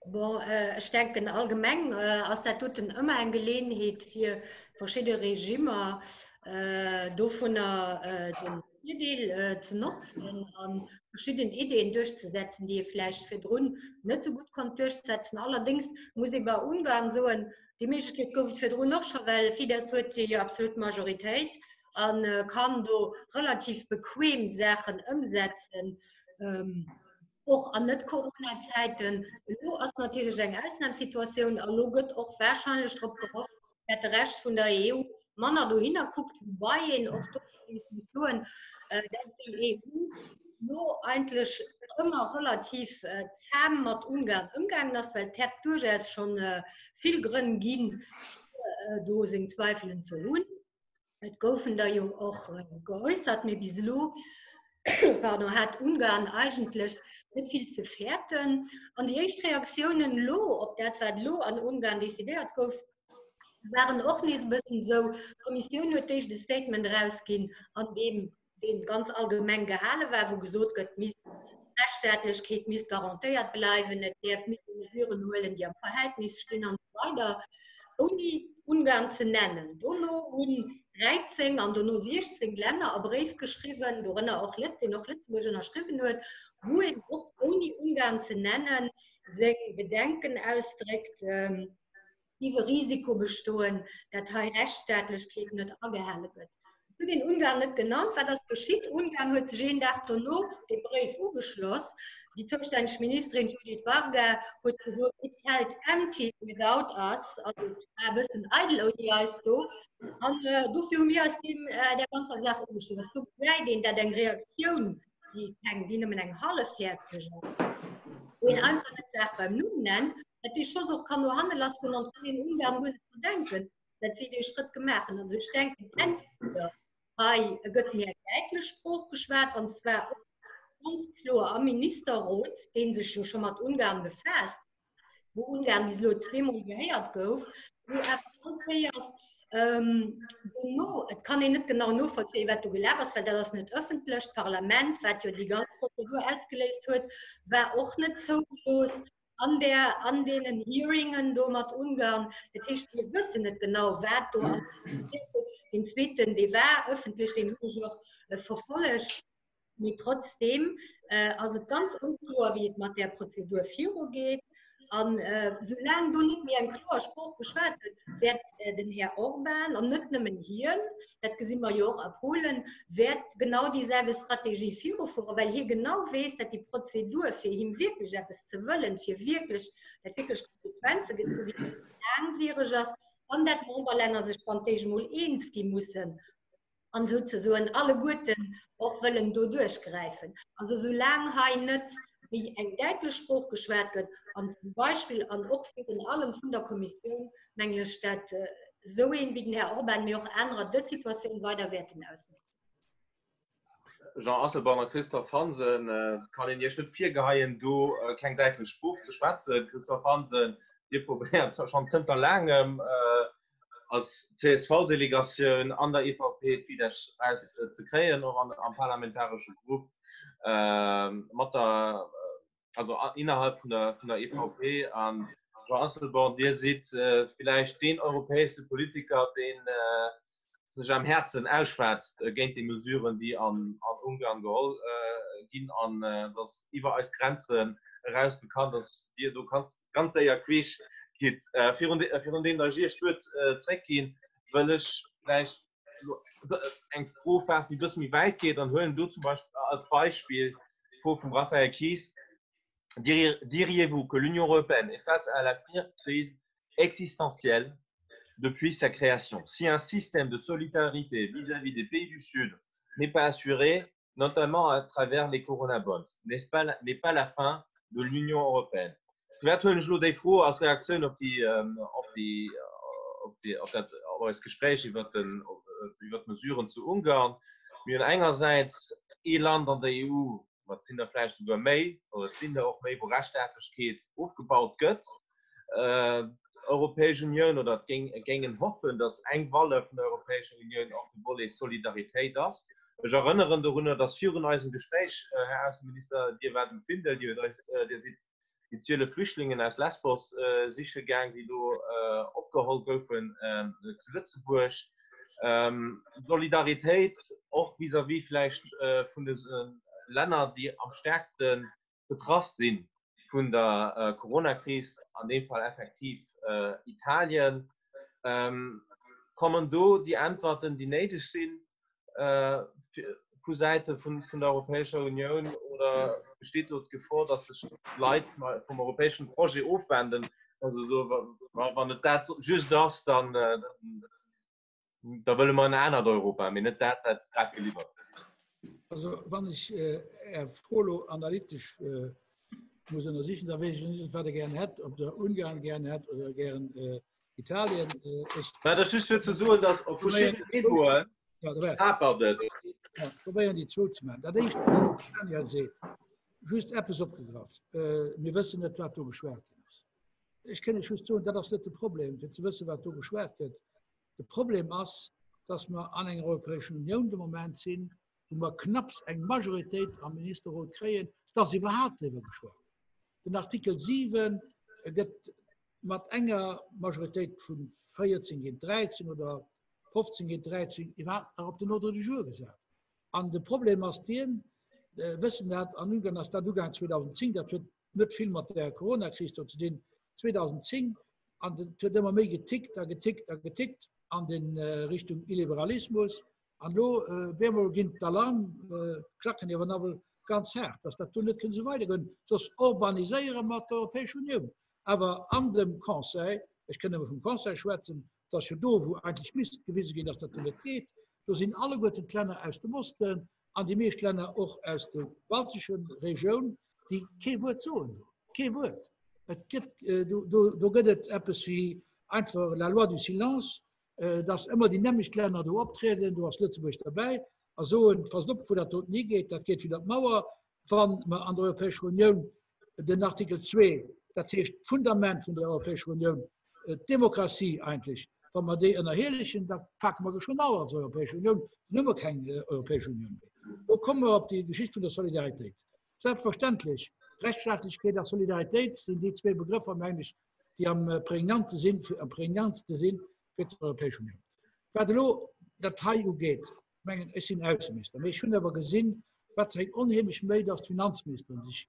Bon, ech denken allgemeng ass dat doten ëmmer eng Geleenheet fir verschidde Regimmer dovunner den Virdeel ze notzen a verschidden Ideen duerchzesetzen, déi ee vläicht virdrun net esou gutt konnt duerchsetzen. Allerdéngs muss ee bei Ungarn soen, déi Méiglechkeet gouf et virdrun och scho, well Fidesz huet déi absolut Majoritéit a kann do relativ bequem Saachen ëmsetzen, och an Net-Corona-Zäiten. Elo ass natierlech eng Ausnamssituatioun a lo gëtt och warscheinlech drop gehofft, dat de Rescht vun der EU manner dohinner kuckt, woubai een och do nees muss soen, dat déi EU lo eigentlech ëmmer relativ zahm mat Ungarn ëmgaangen ass, well et hätt duerchaus schonn vill Grënn ginn, fir do seng Zweifelen ze hunn. Et goufen der jo och geäussert, mee bis elo pardon, hat Ungarn eigentlech net vill ze fäerten. An déi éischt Reaktiounen elo op dat, wat elo an Ungarn decidéiert gouf, waren och nees e bëssen esou, D'Kommissioun huet d'éischt e Statement erausginn, an deem dee ganz allgemeng gehale war, wou gesot gëtt, misst d'Rechtsstaatlechkeet misst garantéiert bleiwen, et däerf misst ee Mesuren huelen, déi am Verhältnis stinn an esou weider, ouni Ungarn ze nennen. Dono hunn 13 an dono 16 Länner e Bréif geschriwwen, dorënner och Lët, deen och Lëtzebuerg ënnerschriwwen huet, wou een och ouni Ungarn ze nennen seng Bedenken ausdréckt, géif e Risiko bestoen, dat hei Rechtsstaatlechkeet net agehale gëtt. Et huet een Ungarn net genannt. Wat ass geschitt? Ungarn huet sech een Dag dono deem Bréif ugeschloss. Déi zoustänneg Ministerin Judith Varga huet gesot, It felt empty without us, also et war e bëssen eidel ouni eis do. An dofir hu mir eis deem der ganzer Saach ugeschloss. Do gesäit een, dat eng Reaktioun, déi keng, déi nëmmen eng hallefhäerzeg ass, wou een einfach net d'Saach beim Numm nennt, dat dee Schoss och kann no hanne lassgoen an kann een Ungarn guer net verdenken, dat si dee Schrëtt gemaach hunn. Also ech denken, entweder hei gëtt méi eng däitlech Sprooch geschwat, an zwar och ganz kloer am Ministerrot, dee sech jo scho mat Ungarn befaasst, wou Ungarn bis elo zweemol gehéiert gouf, wou awer all Kéiers dono, et kann een net genau novollzéien, wat do gelaf ass, well dat ass net ëffentlech, d'Parlament, wat jo déi ganz Prozedur ausgeléist huet, war och net zougelooss an der, an deenen Hearingen do mat Ungarn. Dat heescht, mir wëssen net genau, wat do alles diskutéiert gouf. Deen zweeten, dee war ëffentlech, deen hunn ech och verfollegt. Mee trotzdeem ass et ganz onkloer, wéi et mat där Prozedur virugeet. An soulaang do net méi eng kloer Sprooch geschwat gëtt, wäert den Här Orban, an net nëmmen hien, dat gesi mer jo och a Polen, wäert genau déi selwecht Strategie virufueren, well hie genau weess, datt déi Prozedur, fir him wierklech eppes ze wëllen, fir wierklech, datt wierklech Konsequenze gezu ginn, laangwiereg ass an datt d'Memberlänner sech dann d'éischt emol eens gi mussen an souzesoen alleguerten och wëllen do duerchgräifen. Also soulaang hei net méi eng däitlech Sprooch geschwat gëtt, an zum Beispill an och virun allem vun der Kommissioun, mengen ech, dat esou een wéi den Här Orban, mee och anerer dës Situatioun weider wäerten ausnotzen. Jean Asselborn a Christophe Hansen, Et kann een Iech net virgeheien, do keng däitlech Sprooch ze schwätzen. Christophe Hansen, Dir probéiert schonn zënter laangem als CSV-Delegatioun an der EVP d'Fidesz eraus ze kréien, och am parlamentaresche Grupp mat der, also innerhalb vun der, vun der EVP. An Jean Asselborn, Dir sidd villäicht deen europäeschste Politiker, deen sech am Häerzen ausschwätzt géint déi Mesuren, déi an Ungarn geholl ginn, an dass iwwer eis Grenzen eraus bekannt ass, Dir do ganz, ganz séier queesch gitt. Virun deem der ech Iech d'Wuert zréckginn, wëll ech vläicht eng Fro faassen, déi e bësse méi wäit geet, an huelen do zum Beispill als Beispill d'Fro vum Raphaël Kies, Diriez-vous que l'Union européenne est face à la pire crise existentielle depuis sa création? Si un système de solidarité vis-à-vis des pays du Sud n'est pas assuré, notamment à travers les Coronabonds, n'est-ce pas, n'est pas la fin de l'Union européenne? Firwat huelen ech elo déi Fro als Reaktioun op déi, op déi, op déi, op dat, op eist Gespréich iwwert den, iwwert d'Mesuren zu Ungarn? Mir hunn engersäits ee Land an der EU, ma et sinn der vläicht souguer méi, oder et sinn der och méi, wou Rechtsstaatlechkeet ofgebaut gëtt. D'Europäesch Unioun, oder et géing, géingen hoffen, datt eng Valeur vun der Europäescher Unioun och de Volet Solidaritéit ass. Ech erënneren dorunner, datt virun eisem Gespréich, Här Ausseminister, Dir waart um Findel, Dir huet eis, Dir sidd déi 12 Flüchtlingen aus Lesbos siche gaang, déi do opgeholl goufen zu Lëtzebuerg. Solidaritéit och vis-à-vis vläicht vun de Länner, déi am stäerkste betraff si vun der Coronakris, an deem Fall effektiv Italien. Kommen do déi Äntwerten, déi néideg sinn vu Säite vun der Europäescher Unioun oder besteet do d'Gefor, datt sech d'Leit vum europäeschen Projet ofwenden, wa se soen, wann et dat just ass, dann da wëlle mer en anert Europa, mee net dat, wat grad geliwwert gëtt. Also wann ech Är Fro elo analytesch muss ënnersichen, da weess ech net, wat Der gären hätt, ob Der Ungarn gären hätt oder gären Italien. Ech Mä dat ass just fir ze soen, datt op verschiddenen Niveaue hapert et. Ja, probéieren déi zwou ze maachen. Dat éischt, wat den Daniel seet, just eppes opgegraff. Mir wëssen net, wat do geschwat ginn ass. Ech kënn lech just soen, dat ass net de Problem, fir ze wëssen, wat do geschwat gëtt. De Problem ass, dass mer an enger Europäeschen Unioun de Moment sinn, wou mer knapps eng Majoritéit am Ministerrot kréien, dass iwwerhaapt driwwer geschwat gëtt. Den Artikel 7 gëtt mat enger Majoritéit vu 14 géint 13 oder 15 géint 13 iwwerhaapt nach op den Ordre du jour gesat. An de Problem ass deen, wëssen dat, an Ungarn ass dat ugaang 2010, dat huet net vill mat der Coronakris do ze dinn, 2010, an et huet ëmmer méi getickt a getickt a getickt an de Richtung Illiberalismus. An elo bemol ginn d'Alarmklacken iwwer nawell ganz haart, datt dat do net kënnt esou weidergoen, soss orbaniséiere mer d'Europäesch Unioun. Awer an dem Conseil, ech kënn nëmme vum Conseil schwätzen, et ass jo do, wou eigentlech misst gewise ginn, datt dat do net geet, do sinn alleguerten d'Länner aus dem Osten an déi meescht Länner och aus der baltesche Regioun, déi kee Wuert soen do, kee Wuert. Et gëtt, do gëtt et eppes wéi einfach la loi du silence, dass ëmmer déi nämmlecht Länner do optrieden, do ass Lëtzebuerg derbäi, a soen, passt op, wou dat doten higeet, dat geet widder d'Mauer, wa mer an der Europäescher Unioun den Artikel 2, dat heescht d'Fundament vun der Europäescher Unioun, d'Demokratie eigentlech, wa mer déi ënnerhielechen, da pake mer geschwënn au als Europäesch Unioun, dann hu mer keng Europäesch Unioun méi. Do komme mer op déi Geschicht vun der Solidaritéit. Selbstverständlech, Rechtsstaatlechkeet a Solidaritéit sinn déi zwee Begrëffer, mengen ech, déi am prägnante sinn, am prägnantste sinn fir d'Europäesch Unioun. Wat elo dat hei ugeet, ech mengen, ech sinn Ausseminister, mee ech hunn awer gesinn, wat fir eng onheemlech Méi dass d'Finanzministeren sech.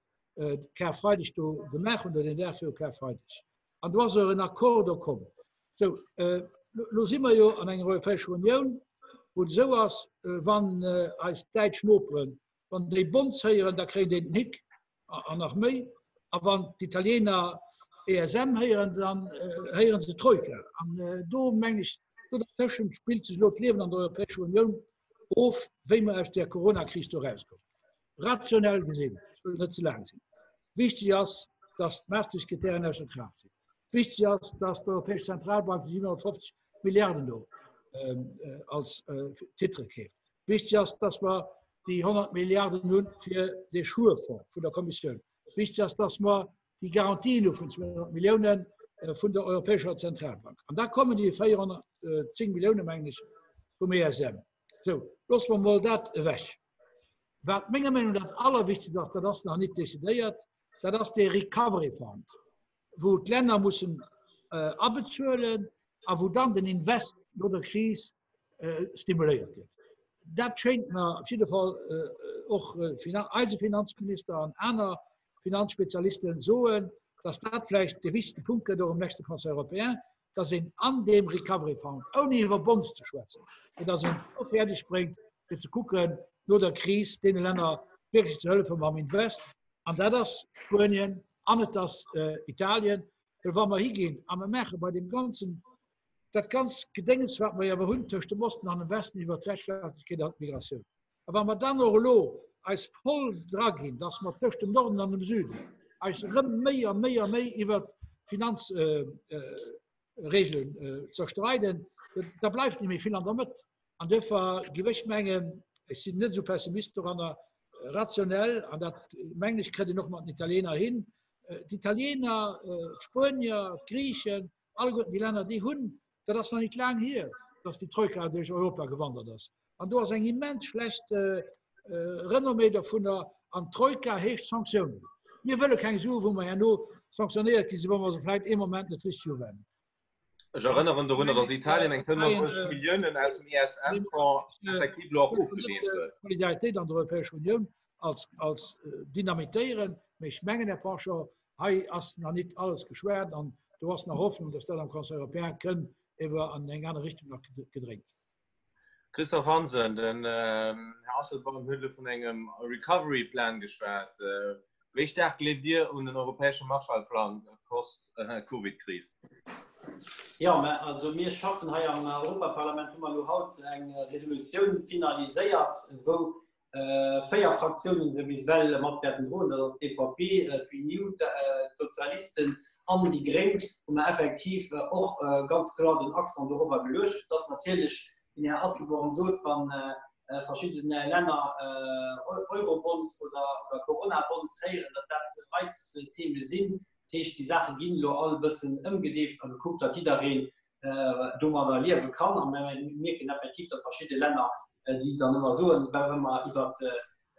Karfreideg do gemaach hunn, oder den Dag viru Karfreideg. An do ass och en Accord do komm. Sou, lo si mer jo an enger Europäescher Unioun, wou et esou ass, wann eis däitsch Noperen, wann déi Bonds héieren, da kréien déi den Hick an nach méi. A wann d'Italiener ESM héieren, dann héiere se Troika. An do mengen ech, do dertëschent spillt sech elo d'Liewen an der Europäescher Unioun of, wéi mer aus där Coronakris do erauskommen. Rationell gesinn, ech wëll net ze laang sinn, wichteg ass, dass d'Maastricht-Kriterien ausser Kraaft sinn. Wichteg ass, dass d'Europäesch Zentralbank déi 750 Milliarden do als Titre keeft. Wichteg ass, dass mer déi 100 Milliarden hu fir dee Schuefonds vun der Kommissioun. Wichteg ass, dass mer déi Garantien hu vun 200 Milliounen vun der Europäescher Zentralbank. An da kommen déi 410 Milliounen, mengen ech, vum ESM. Sou, loosse mer emol dat ewech. Wat menger Meenung no dat Allerwichtegst ass, dat ass nach net decidéiert, dat ass dee Recovery Fund, wou d'Länner mussen abezuelen a wou dann den Invest no der Kris stimuléiert gëtt. Dat schéint mer op jidde Fall och eise Finanzminister an aner Finanzspezialisten soen, dass dat vläicht dee wichtegste Punkt gëtt och um nächste Conseil européen, dass een an deem Recovery Fund, ouni iwwer Bonds ze schwätzen, mee dass een et fäerdeg bréngt, fir ze kucken, no der Kris deene Länner wierklech ze hëllefen mam Invest, an dat ass Spuenien an et ass Italien, well wa mer higinn a mer maache bei deem ganzen, dat ganz Gedéngens, wat mer jo awer hunn tëscht dem Osten an dem Westen iwwert d'Rechtsstaatlechkeet an d'Migratioun, A wa mer dann och elo eis voll draginn, dass mer tëscht dem Norden an dem Süden eis erëm méi a méi a méi iwwert d'Finanzregelen zerstreiden, da bleift net méi vill an der Mëtt. An duerfir géif ech mengen, ech sinn net esou pessimist doranner, rationell, an dat mengen ech kritt een och mat den Italiener hin, d'Italiener, d'Spuenier, d'Griechen, alleguerten déi Länner, déi hunn, dat ass nach net laang hier, dass déi Troika duerch Europa gewandert ass, An do ass eng immens schlecht Renommée dovunner. An d'Troika heescht Sanktiounen. Mir wëlle keng Sue wou mer herno sanktionéiert gi sinn, wa mer se vläicht ee Moment net richteg uwenden. Ech erënneren dorunner, datt Italien eng 85 Milliounen aus dem ESM-Fonds effektiv elo och ofgeleent huet. D'Solidaritéit an der Europäescher Unioun als dynamitéieren. Mee ech mengen, Här Penchon, hei ass nach nit alles geschwat an do ass nach Hoffnung, datt dat am Conseil européen kënn ewer an eng aner Richtung nach gedréint ginn. Christophe Hansen, Den Här Asselborn huet elo vun engem Recovery Plan geschwat. Wéi staark gleeft Dir un den europäesche Marshallplang post-Covid-Kris? Jo, mä also mir schaffen hei am Europaparlament, hu mer elo haut eng Resolutioun finaliséiert, wou 4 Fraktiounen se bis ewell mat wäerten droen, dat ass d'EVP, d'Renew, d'Sozialisten an déi Gréng, wou mer effektiv och ganz kloer den Accent dorobber geluecht hunn, dass natierlech, wéi den Här Asselborn sot, wa verschidde Länner Eurobonds oder Coronabonds héieren, datt dat Reiztheme sinn. Dat heescht, déi Saache ginn elo all e bëssen ëmgedeeft a gekuckt, datt jiddereen domadder liewe kann. A mir mierken effektiv, datt verschidde Länner, déi dann ëmmer soen, wa mer iwwert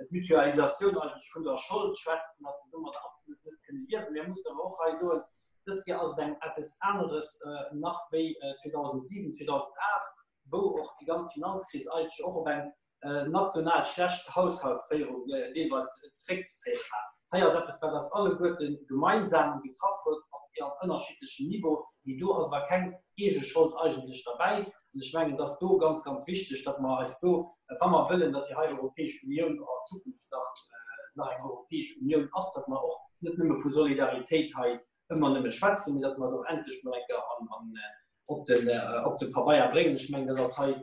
d'Mutualisatioun eigentlech vun der Schold schwätzen, datt se domadder absolut net kënne liewen. Mir mussen awer och hei soen, dës Kéier ass et eng eppes aneres nach wéi 2007, 2008, wou och déi ganz Finanzkris eigentlech och op eng national schlecht Haushaltsféierung deelweis zeréckzeféiere war. Hei ass eppes, wat eis alleguerte gemeinsam getraff huet, op ënnerschiddlechem Niveau, mee do ass awer keng eege Schold eigentlech derbäi. An ech mengen, et ass do ganz, ganz wichteg, datt mer eis do, wa mer wëllen, datt déi hei Europäesch Unioun och an Zukunft nach eng Europäesch Unioun ass, datt mer och net nëmme vu Solidaritéit hei ëmmer nëmme schwätzen, mee datt mer et och endlech mol eng Kéier op den, op de Pabeier bréngen. Ech mengen, dat ass hei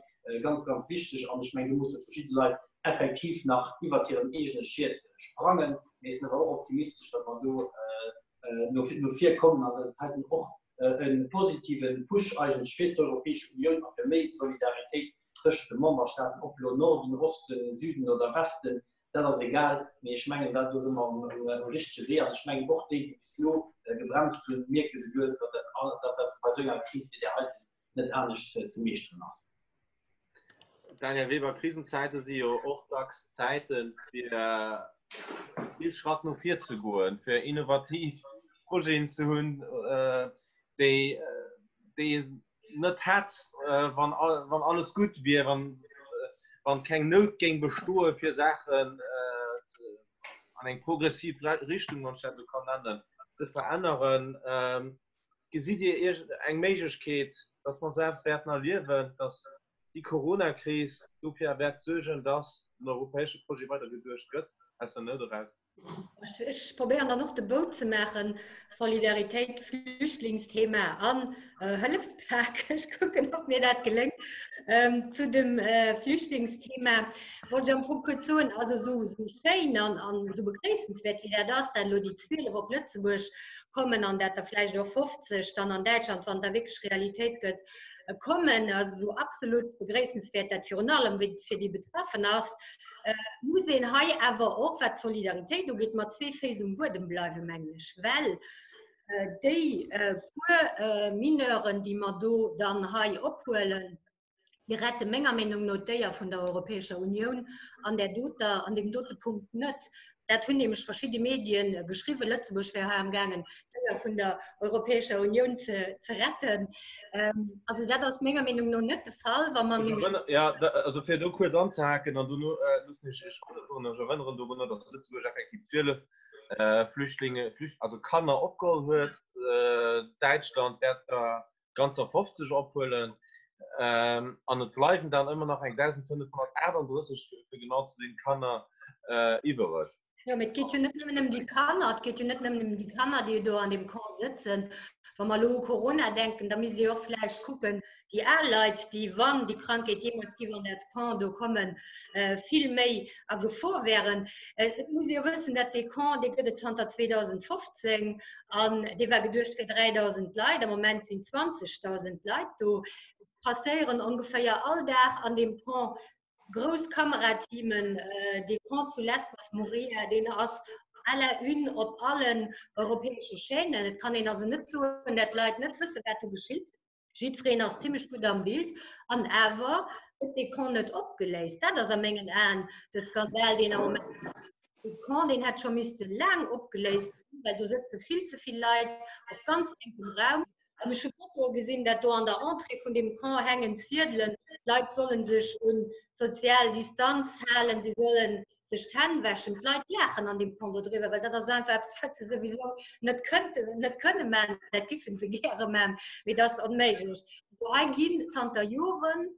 ganz, ganz wichteg. An ech mengen, do musse verschidde Leit effektiv nach iwwert hiren eegene Schiet sprangen. Mee ech sinn awer och optimistesch, datt mer do no, no vir kommen an datt et heiten och e positive Push eigentlech fir d'Europäesch Unioun a fir méi Solidaritéit tëschent de Memberstaaten, ob elo Norden, Osten, Süden oder Westen, dat ass egal, mee ech mengen, dat do si mer um richtege Wee. An ech mengen, och déi, déi bis elo gebremst hunn, mierke souguer, datt dat bei esou enger Kris wéi där heiten net anescht ze meeschteren ass. Daniel Weber, Krisenzäite si jo och dacks Zäite fir vill Schratt no vir ze goen, fir innovativ Projeten ze hunn, déi déi net hätt, wann wann alles gutt wier, wann wann keng Nout géing bestoe fir Saachen. an eng progressiv Richtung, wann ech dat esou kann nennen, ze veränneren. Gesitt Dir iergend eng Méiglechkeet, dass mer esou eppes wäerten erliewen, dass déi Coronakris dofir wäert suergen, dass den europäesche Projet weidergeduecht gëtt aus der Nout eraus? Ech probéieren dann och de Bou ze maachen, Solidaritéit, Flüchtlingsthema an Hëllefspak. Ech kucken, ob mir dat geléngt. Zu dem Flüchtlingsthema wollt ech am Fong kuerz soen, also esou schéin an esou begréissenswäert wéi dat ass, dat elo déi 12 op Lëtzebuerg kommen an dat der vläicht och 50 dann an Däitschland, wann da wierklech Realitéit gëtt, kommen, also esou absolut begréissenswäert dat virun allem fir déi Betraffen ass, muss een hei awer och, wat d'Solidaritéit ugeet, mat zwee Féiss um Buedem bleiwen, mengen ech, well déi puer Mineuren, déi mer do dann hei ophuelen, déi rette menger Meenung no d'Éier vun der Europäescher Unioun an där doter, an deem dote Punkt net. Dat hunn nämlech verschidde Medien geschriwwen, Lëtzebuerg wär hei amgaangen, d'Éier vun der Europäescher Unioun ze, ze retten. Also dat ass menger Meenung no net de Fall, wa mer nämlech. Jo, also fir do kuerz anzehaken an dono loossen ech Iech äntweren. Ech erënneren dorunner, datt Lëtzebuerg effektiv 12 Flüchtlinge, also Kanner opgeholl huet. Däitschland wäert der ganzer 50 ophuelen an et bleiwen dann ëmmer nach eng 1.538, fir genau ze sinn, Kanner iwwereg. Jo, mee et geet jo net nëmmen ëm déi Kanner, et geet jo net nëmmen ëm déi Kanner, déi do an deem Camp sëtzen. Wa mer elo u Corona denken, da misst ee och vläicht kucken, déi al Leit, déi, wann déi Krankheet jeemools géif an dat Camp do kommen, vill méi a Gefor wären. Et muss ee jo wëssen, dat dee Camp, dee gëtt et zanter 2015 An dee war geduecht fir 3.000 Leit, am Moment sinn 20.000 Leit do. Et passéieren ongeféier all Dag an deem Camp grouss Kamerateamen. Dee Camp zu Lesbos, Moria, deen ass à la une op allen europäesche Chaînen. Et kann een also net soen, dat d'Leit net wëssen, wat do geschitt. Jiddwereen ass zimmlech gutt am Bild an awer gëtt dee Camp net opgeléist. Dat ass a mengen Aen de Skandal, deen am Moment. Dee Camp, deen hätt scho misste laang opgeléist ginn, well do sëtze vill ze vill Leit op ganz enkem Raum. An ech hu Fotoe gesinn, dat do an der Entrée vun deem Camp hängen Ziedelen, d'Leit solle sech un d'sozial Distanz halen, si sollen sech d'Hänn wäschen. D'Leit laachen an deem Pont do driwwer, well dat ass einfach eppes, wat se souwisou net kënnten, net kënne man. Dat giffen se gäre man, mee dat ass onméiglech. Also hei ginn zanter Joren,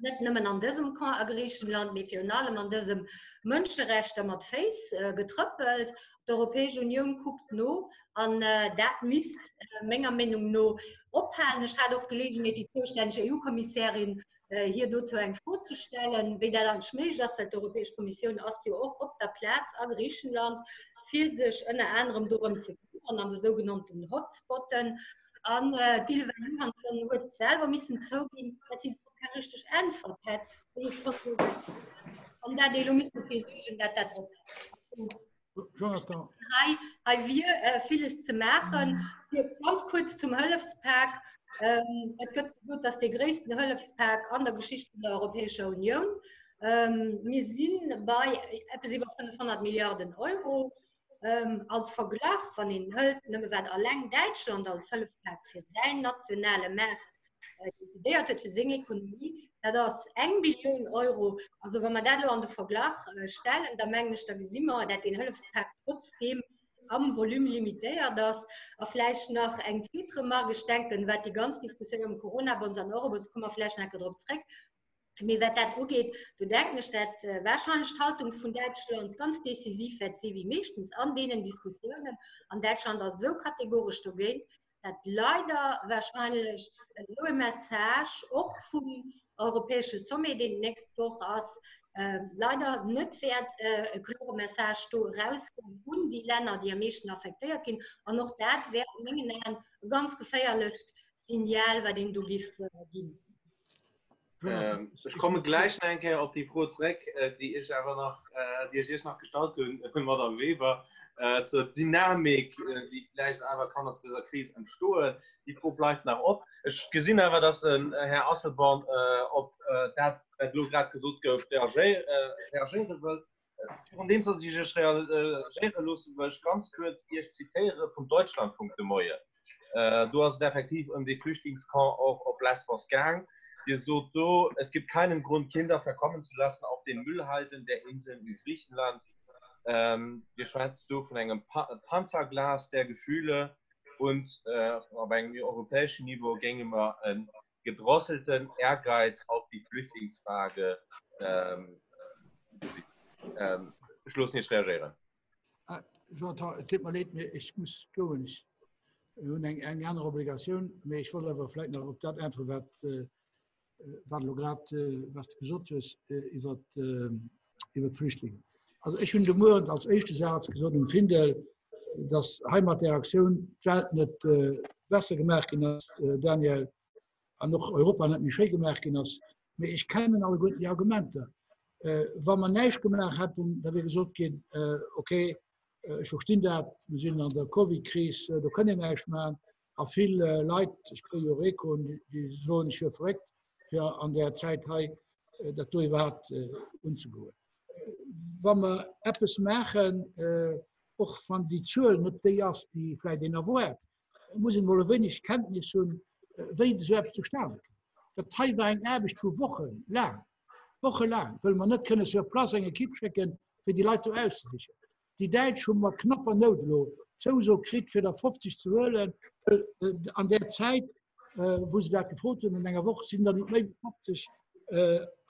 net nëmmen an dësem Camp a Griichenland, mee virun allem an dësem, Mënscherechter mat Féiss getrëppelt. D'Europäesch Unioun kuckt no an dat misst menger Meenung no ophalen. Ech hat och d'Geleegenheet, déi zoustänneg EU-Kommissärin hir dozou eng Fro ze stellen, wéi dat eigentlech méiglech ass, well d'Europäesch Kommissioun ass jo och op der Plaz a Griichenland, fir sech ënner anerem dorëm ze këmmern an de sougenannten Hotspotten. An d'Ylva Johansson huet selwer missen zouginn, datt si dorop keng richteg Äntwert hätt, wéi et konnt an dat ee lo misst dofir suergen, datt dat ophält. Jonathan. Hei, hei wier äh, villes ze maachen. Fir ganz kuerz zum Hëllefspak. Ähm, et gëtt gesot, dass dee gréissten Hëllefspak an der Geschicht vun der Europäescher Unioun. Ähm, mir sinn bei eppes iwwer 500 Milliarden Euro. Ähm, als Verglach, wann een hëlt, nëmme wat alleng Däitschland als Hëllefpak fir säin nationale Maart decidéiert huet fir seng Ekonomie, dat ass eng Billioun Euro. Also wa mer dat elo an de Verglach stellen, da mengen ech, da gesi mer, dat deen Hëllefspak trotzdeem am Volume limitéiert ass. A vläicht nach eng zweet Remarque, Ech denken, wat déi ganz Diskussioun ëm Coronabonds an Eurobonds, komme mer vläicht nach eng Kéier drop zréck, mee wat dat ugeet, do denken ech, dat warscheinlech d'Haltung vun Däitschland ganz decisiv wäert si wéi meeschtens an deenen Diskussiounen. An Däitschland ass esou kategoresch dogéint, dat leider wahrscheinlech esou e Message och vum europäesche Sommet, deen d'nächst Woch ass, leider net wäert e klore Message do erausgoen un déi Länner, déi am meeschten affektéiert ginn. An och dat wär a mengen Aen e ganz geféierlecht Signal, wat een do géif ginn. Ech komme gläich nach eng Kéier op déi Fro zréck, déi ech awer nach, déi ech Iech nach gestallt hunn, Madamm Weber, zur Dynamik, déi vläicht awer kann aus dëser Kris entstoen. Déi Fro bleift nach op. Ech gesinn awer, dass den Här Asselborn op dat, wat elo grad gesot gouf, reagéiere wëll. Virun deem, dass ech Iech reagéiere loossen, wëll ech ganz kuerz Iech zitéiere vum Deutschlandfunk de Moien. Do ass et effektiv ëm dee Flüchtlingscamp och op Lesbos gaang. Dir sot do, Es gibt keinen Grund, Kinder verkommen zu lassen auf den Müllhalden der Inseln in Griechenland. Dir schwätzt do vun engem Panzerglas der Gefühle und op engem europäeschen Niveau géinge mer e gedrosselten Ehrgeiz auf die Flüchtlingsfrage gesinn. Ech loossen Iech reagéieren. Jonathan, et deet mer leed, mee ech muss goen. Ech hunn eng eng aner Obligatioun, mee ech wollt awer vläicht nach op dat äntweren, wat wat elo grad wat s de gesot hues iwwer iwwer d'Flüchtlingen. Also ech hunn de Mueren als éischte Saz gesot um Findel, datt hei mat där Aktioun d'Welt net besser gemaach ginn ass, Daniel, an och Europa net méi schéi gemaach ginn ass. Mee ech kennen alleguerten déi Argumenter. Wa mer näischt gemaach hätten, da wier gesot ginn, okay, ech verstinn dat, mir sinn an der Covid-Kris, do kënn een näischt maachen. A vill Leit, ech kréie jo och Echoen, déi soen, ech wier verréckt, fir an där Zäit hei dat do iwwerhaapt unzegoen. Wa mer eppes maachen, och wann déi Zuel net déi ass, déi vläicht een erwaart, muss een emol e wéineg Kenntnis hunn, wéi esou eppes zustane kënnt. Dat hei war eng Aarbecht vu Woche laang, wochelaang, wëll mer net kënne sur place eng Ekipp schécken, fir déi Leit do auszesichen. Déi Däitsch hu mat knapper Nout elo d'Zouso kritt, fir der 50 ze huelen, well an där Zäit, wou se dat gefrot hunn, an enger Woch, sinn der net méi wéi 50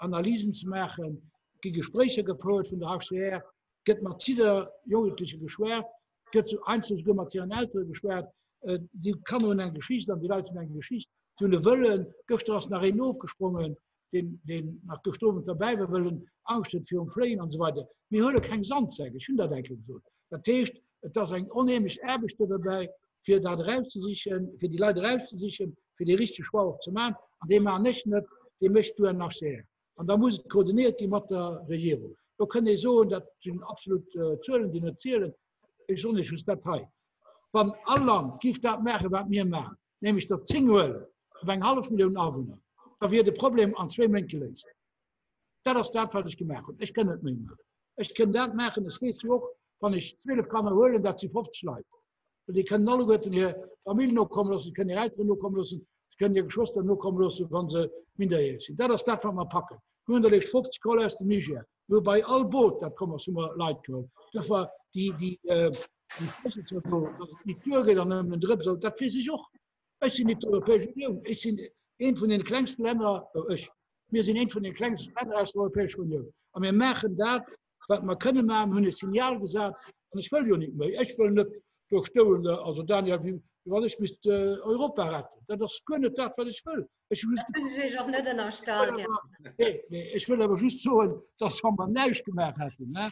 Analysen ze maachen, gi Gespréicher gefouert vun der HCR, gëtt mat jidder Jugendleche geschwat, gëtt sou einzeln souguer mat hiren Eltere geschwat. Déi Kanner hunn eng Geschicht an déi Leit hunn eng Geschicht, si hunn e Wëllen. Gëschter ass nach een ofgesprongen, deen, deen nach gëschter Owend derbäi war, wëll en Angscht huet virum Fléien an esou weider. Mir huele keng Sandsäck, ech hunn dat eng Kéier gesot. Dat heescht, et ass eng onheemlech Aarbecht do derbäi, fir dat erauszesichen, fir déi Leit erauszesichen, fir dee richtege Choix och ze maachen. An dee maachen ech net, dee mécht d'UNHCR. An da muss et koordiniert gi mat der Regierung. Do kënnt ee soen, dat sinn absolut Zuelen, déi net zielen. Ech soen lech just dat hei, Wann all Land giff dat maachen, wat mir maachen, nämlech der 10 huelen op eng hallef Millioun Awunner, da wier de Problem an zwéi Méint geléist. Dat ass dat, wat ech gemaach hunn. Ech kënn net méi maachen. Ech kënn dat maachen, ech weess jo och, wann ech 12 Kanner huelen, dat si 50 Leit. Well déi kënnen alleguerten hir Famill nokomme loossen, se kënnen hir Elteren nokomme loossen, se kënnen hir Geschwëster nokomme loossen, wa se minderjäreg sinn. Dat ass dat, wat mer packen. Mir hunn der léischt 50 geholl aus dem Niger. Mir hu bei all Boot, dat komm ass, hu mer Leit geholl. Duerfir déi, déi, déi Position do, dass et nit duergeet an nëmmen en Drëps, dat weess ech och. Ech sinn nit d'Europäesch Unioun. Ech sinn eent vun deene klengste Länner, oh ech, mir sinn eent vun deene klengste Länner aus der Europäescher Unioun. A mir maachen dat, wat mer kënne maachen, mir hunn e Signal gesat an ech wëll jo nit méi. Ech wëll net do stoen, also Daniel, wéi wann ech misst Europa retten. Dat ass guer net dat, wat ech wëll. Ech hu just. Dat hunn ech Iech och net ënnerstallt, Här. Nee, nee, ech wëll awer just soen, dass wa mer näischt gemaach hätten, ne,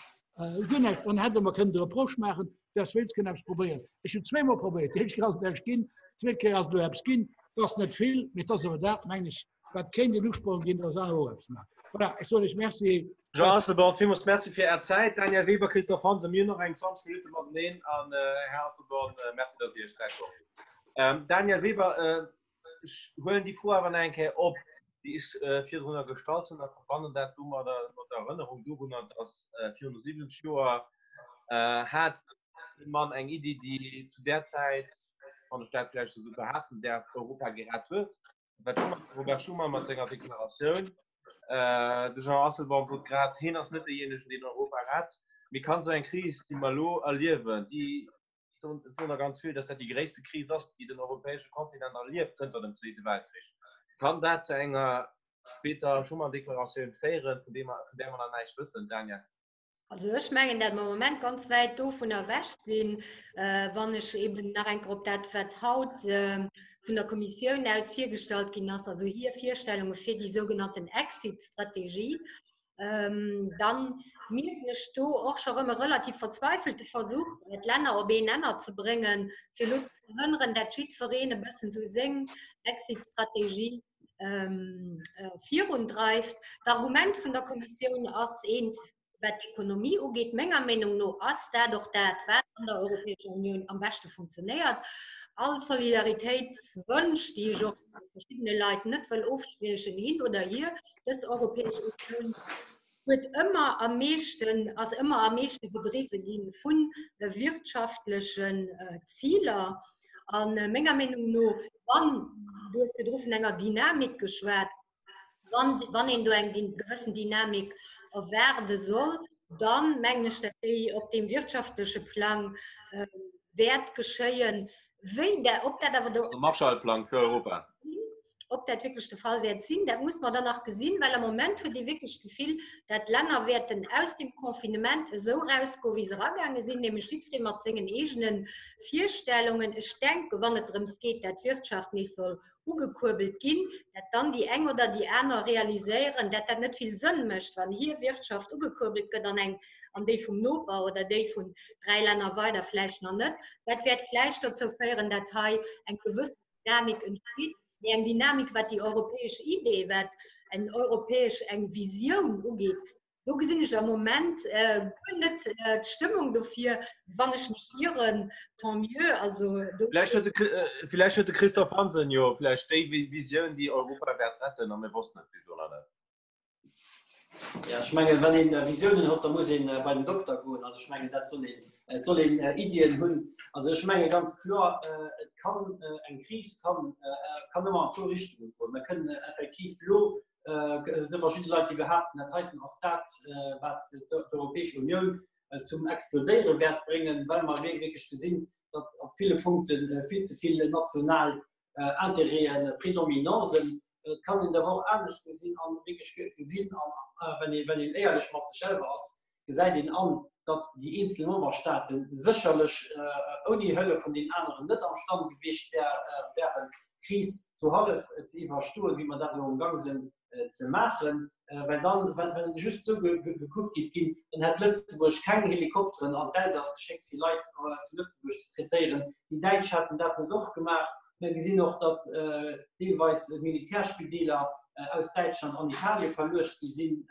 guer näischt, dann hätte mer kënnen de Reproche maachen, du häss wéinst kënnen eppes probéieren. Ech hunn zweemol probéiert. Déi éischt Kéier ass et näischt ginn, d'zweet Kéier ass et elo eppes ginn. Et ass net vill, mee et ass awer dat, mengen ech, wat kéint en Usporn ginn, dass aner och eppes maachen. Voilà, ech soen Iech Merci. Jean Asselborn, villmools Merci fir Är Zäit. Danièle Weber, Christophe Hansen, mir hunn nach eng 20 Minutte mateneen. An Här Asselborn, Merci, dass Dir Iech Zäit geholl hutt. Danièle Weber, Ech huelen déi Fro awer nach eng Kéier op, déi ech virdrunner gestallt hunn, a verbannen dat domadder, mat der Erënnerung dorunner, dass virun 70 Joer hat ee Mann eng Iddi, déi zu där Zäit, wann ech dat vläicht esou behaapten däerf, Europa gerett huet. Dat war de Robert Schuman mat senger Deklaratioun. De Jean Asselborn sot grad, hien ass net deejéinegen, deen Europa rett. Mee kann esou eng Kris, déi mer elo erliewen, déi Et soen der ganz vill, dass dat déi gréisste Kris ass, déi den europäesche Kontinent erlieft zënter dem Zweete Weltkrich. Kann dat zu enger zweeter Schuman-Deklaratioun féieren, vun där mer nach näischt wëssen, Danièle? Also ech mengen, dat mer am Moment ganz wäit dovunner ewech sinn, wann ech eben nach eng Kéier op dat, wat haut vun der Kommissioun aus virgestallt ginn ass, also hir Virstellunge fir déi sougenannten Exit-Strategie, Dann mierken ech do och scho rëm e relativ verzweifelte Versuch, d'Länner op een Nenner ze bréngen, fir elo ze verhënneren, dat jiddwereen e bëssen esou seng Exit-Strategie virundreift. D'Argument vun der Kommissioun ass eent, wat d'Ekonomie ugeet. Menger Meenung no ass dat och dat, wat an der Europäescher Unioun am beschte funktionéiert. All Solidaritéitswënsch, déi ech och verschiddene Leit net wëll ofspriechen, hin oder hier, Dës Europäesch Unioun huet ëmmer am meeschten, ass ëmmer am meeschte gedriwwe gi vu wirtschaftlechen Ziler. A menger Meenung no, wann, du hues virdru vun enger Dynamik geschwat, wann, wann een do eng gewëssen Dynamik erwaarde soll. Dann mengen ech, dat déi op deem wirtschaftleche Plang wäert geschéien. Wéi dat, ob dat awer de Marshallplang fir Europa. Ob dat wierklech de Fall wäert sinn, dat muss mer dann nach gesinn, well am Moment huet ee wierklech d'Gefill, dat d'Länner wäerten aus dem Confinement esou erausgoen, wéi se eragaange sinn, nämlech jiddweree mat sengen eegene Virstellungen. Ech denken, wann et drëms geet, dat d'Wirtschaft nees soll ugekuerbelt ginn, dat dann déi eng oder déi aner realiséieren, dat dat net vill Sënn mécht, wann hir Wirtschaft ugekuerbelt gëtt an eng an déi vum Noper oder déi vun 3 Länner weider vläicht nach net. Dat wäert vläicht dozou féieren, dat hei eng gewëssen Dynamik entsteet, mee eng Dynamik, wat déi europäesch Idee, wat eng europäesch eng Visioun ugeet, Do gesinn ech am Moment guer net d'Stëmmung dofir. Wann ech mech ieren, tant mieux. Also do. Vläicht huet de, vläicht huet de Christophe Hansen jo vläicht déi Visioun, déi Europa wäert retten, a mir wossten et bis elo nach net. Ja, ech mengen, wann een Visiounen huet, da muss een bei den Dokter goen. Also ech mengen, dat soll een, et soll een Iddien hunn. Also ech menge ganz kloer, et kann eng Kris kann, kann ëmmer an zwou Richtungen goen. Mir kënnen effektiv elo Et si verschidde Leit, déi behaapten, dat heiten ass dat, wat d'Europäesch Unioun zum Explodéiere wäert bréngen, well mer wierklech gesinn, datt op ville Punkte vill ze vill national Intérêtë prédominant sinn. Et kann een et awer och anescht gesinn a wierklech gesinn, wann een éierlech mat sech selwer ass, gesäit een an, datt déi eenzel Memberstaate sécherlech ouni Hëllef vun deenen aneren net amstand gewiescht wären, d'Kris sou hallef ze iwwerstoen, wéi mer dat elo amgang sinn ze maachen. Well dann, wann just esou gekuckt géif ginn, dann hätt Lëtzebuerg keng Helikopteren an d'Elsass geschéckt, fir Leit zu Lëtzebuerg ze traitéieren. Déi Däitsch hätten dat net och gemaach. Mir gesinn och, datt deelweis Militärspideeler aus Däitschland an Italie verluecht gi sinn.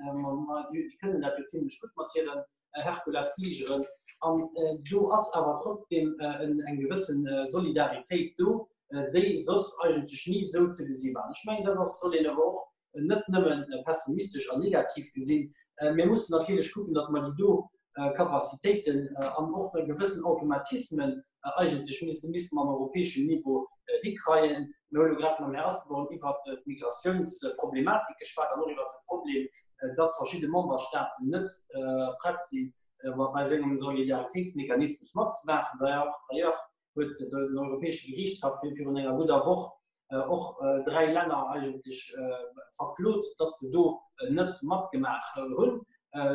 Si kënnen dat jo zimlech gutt mat hiren Hercules-Fligeren. An do ass awer trotzdeem eng gewësse Solidaritéit do, déi soss eigentlech ni esou ze gesi war. Ech mengen, dat ass, soll een awer och net nëmmen pessimistesch an negativ gesinn. Mir mussen natierlech kucken, datt mer déi do Capacitéiten an och gewëssen Automatismen eigentlech misste mer am europäeschen Niveau hikreien. Mir hu lo grad mam Här Asselborn iwwert d'Migratiounsproblematik geschwat an och iwwert de Problem, datt verschidde Memberstaaten net prett sinn, bei esou engem Solidaritéitsmechanismus matzemaachen. D'ailleurs huet den Europäesche Geriichtshaff virun enger gudder Woch och 3 Länner eigentlech verklot, datt se do net matgemaach hunn.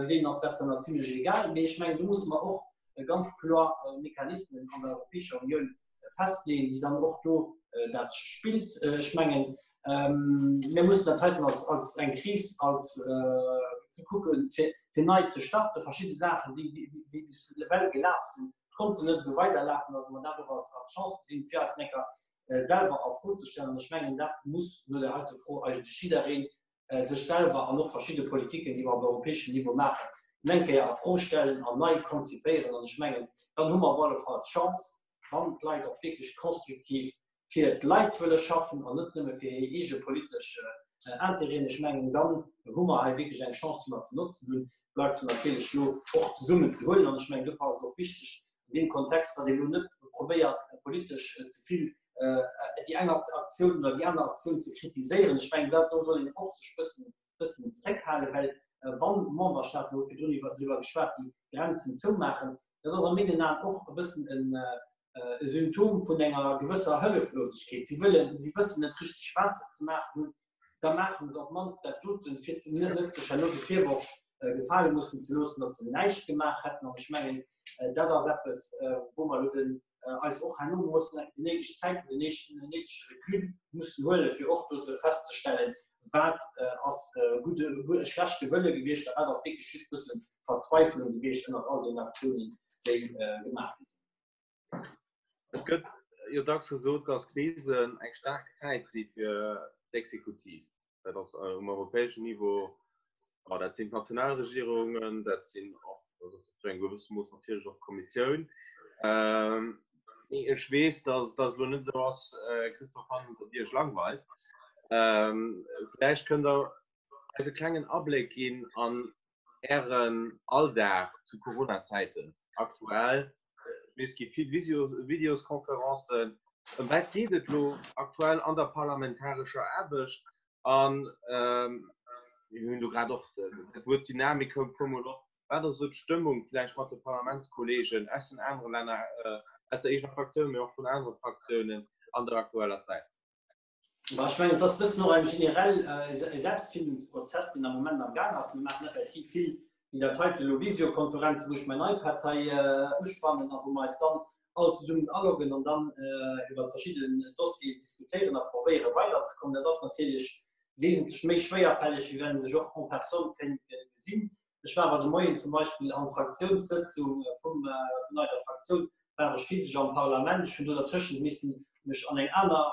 Deenen ass dat dann zimlech egal. Mee ech mengen, do musse mer och ganz kloer Mechanismen an der Europäescher Unioun festleeën, déi dann och do dat spillt. Ech mengen, mir mussen dat heiten als eng Kris als ze kucken, fir nei ze starten. Verschidde Saachen, déi bis ewell gelaf sinn, konnten net esou weiderlafen, datt mer dat och als Chance gesinn, fir eis eng Kéier selwer a Fro ze stellen. An ech mengen, dat muss no där heite Fro eigentlech jidderee sech selwer an och verschidde Politiken, déi mer op europäeschem Niveau maachen, eng Kéier a Fro stellen an nei konzipéieren. An ech mengen, dann hu mer op alle Fall d'Chance, wann d'Leit och wierklech konstruktiv fir d'Leit wëlle schaffen an net nëmme fir hir eege politesch Intérêten, ech mengen, dann hu mer hei wierklech eng Chance, déi mer ze notzen hunn. Bleift se natierlech elo och zesummen ze huelen. An ech mengen, dofir ass et och wichteg an deem Kontext, datt een elo net probéiert, politesch ze vill déi eng Aktioun oder déi aner Aktioun ze kritiséieren. Ech mengen, dat do soll een och sech bëssen, bëssen zréckhalen, well wann Memberstaaten, elo virdrun iwwer driwwer geschwat, déi Grenzen zoumaachen, dat ass a mengen Aen och e bëssen en e Symptom vun enger gewësser Hëlleflosegkeet. Si wëllen, si wëssen net richteg, wat se ze maachen hunn, da maachen se op d'mannst dat doten, fir ze net sech herno de Virworf gefale mussen ze loossen, datt se näischt gemaach hätten. An ech mengen, dat ass eppes, wou mer elo den, eis och herno mussen déi néideg Zäit, den néidege Recul mussen huelen, fir och do ze festzestellen, wat ass gudde, schlechte Wëlle gewiescht a wat ass wierklech just e bësse Verzweiflung gewiescht ënnert all deenen Aktiounen, déi gemaach gi sinn. Et gëtt jo dacks gesot, datt Krisen eng staark Zäit si fir d'Exekutiv. Dat ass um europäeschen Niveau, dat sinn d'Nationalregierungen, dat sinn och, also zu engem gewësse Mooss natierlech och d'Kommissioun. Mee ech weess, datt et elo net esou ass, Christophe Hansen, datt Dir Iech langweilt. Vläicht kënnt Der eis e klengen Abléck ginn an Ären Alldag zu Corona-Zäiten aktuell? Ech weess, et gi vill Videosconferencen. Ëm wat geet et elo aktuell an der parlamentarescher Aarbecht? An mir hunn do grad och dat Wuert Dynamik koum e puermol op. Wat ass esou d'Stëmmung vläicht mat de Parlamentskollegen aus den anere Länner, aus der eegener Fraktioun, mee och vun anere Fraktiounen an der aktueller Zäit? Bon, ech mengen, et ass e bëssen och eng generell e Selbstfindungsprozess, deen am Moment am Gaang ass. Mir maachen effektiv vill, wéi dat heite elo, Visiokonferenzen, wou ech mäin iPad hei uspannen a wou mer eis dann all zesummen aloggen an dann iwwer verschidden Dossieren diskutéieren a probéiere weiderzekommen. Dat ass natierlech wesentlech méi schwéierfälleg, wéi wann ee sech och en personne kéint gesinn. Ech war awer de Moien zum Beispill an Fraktiounssëtzung vum, vun eiser Fraktioun war ech physesch am Parlament. Ech hunn do dertëschent missen mech an eng aner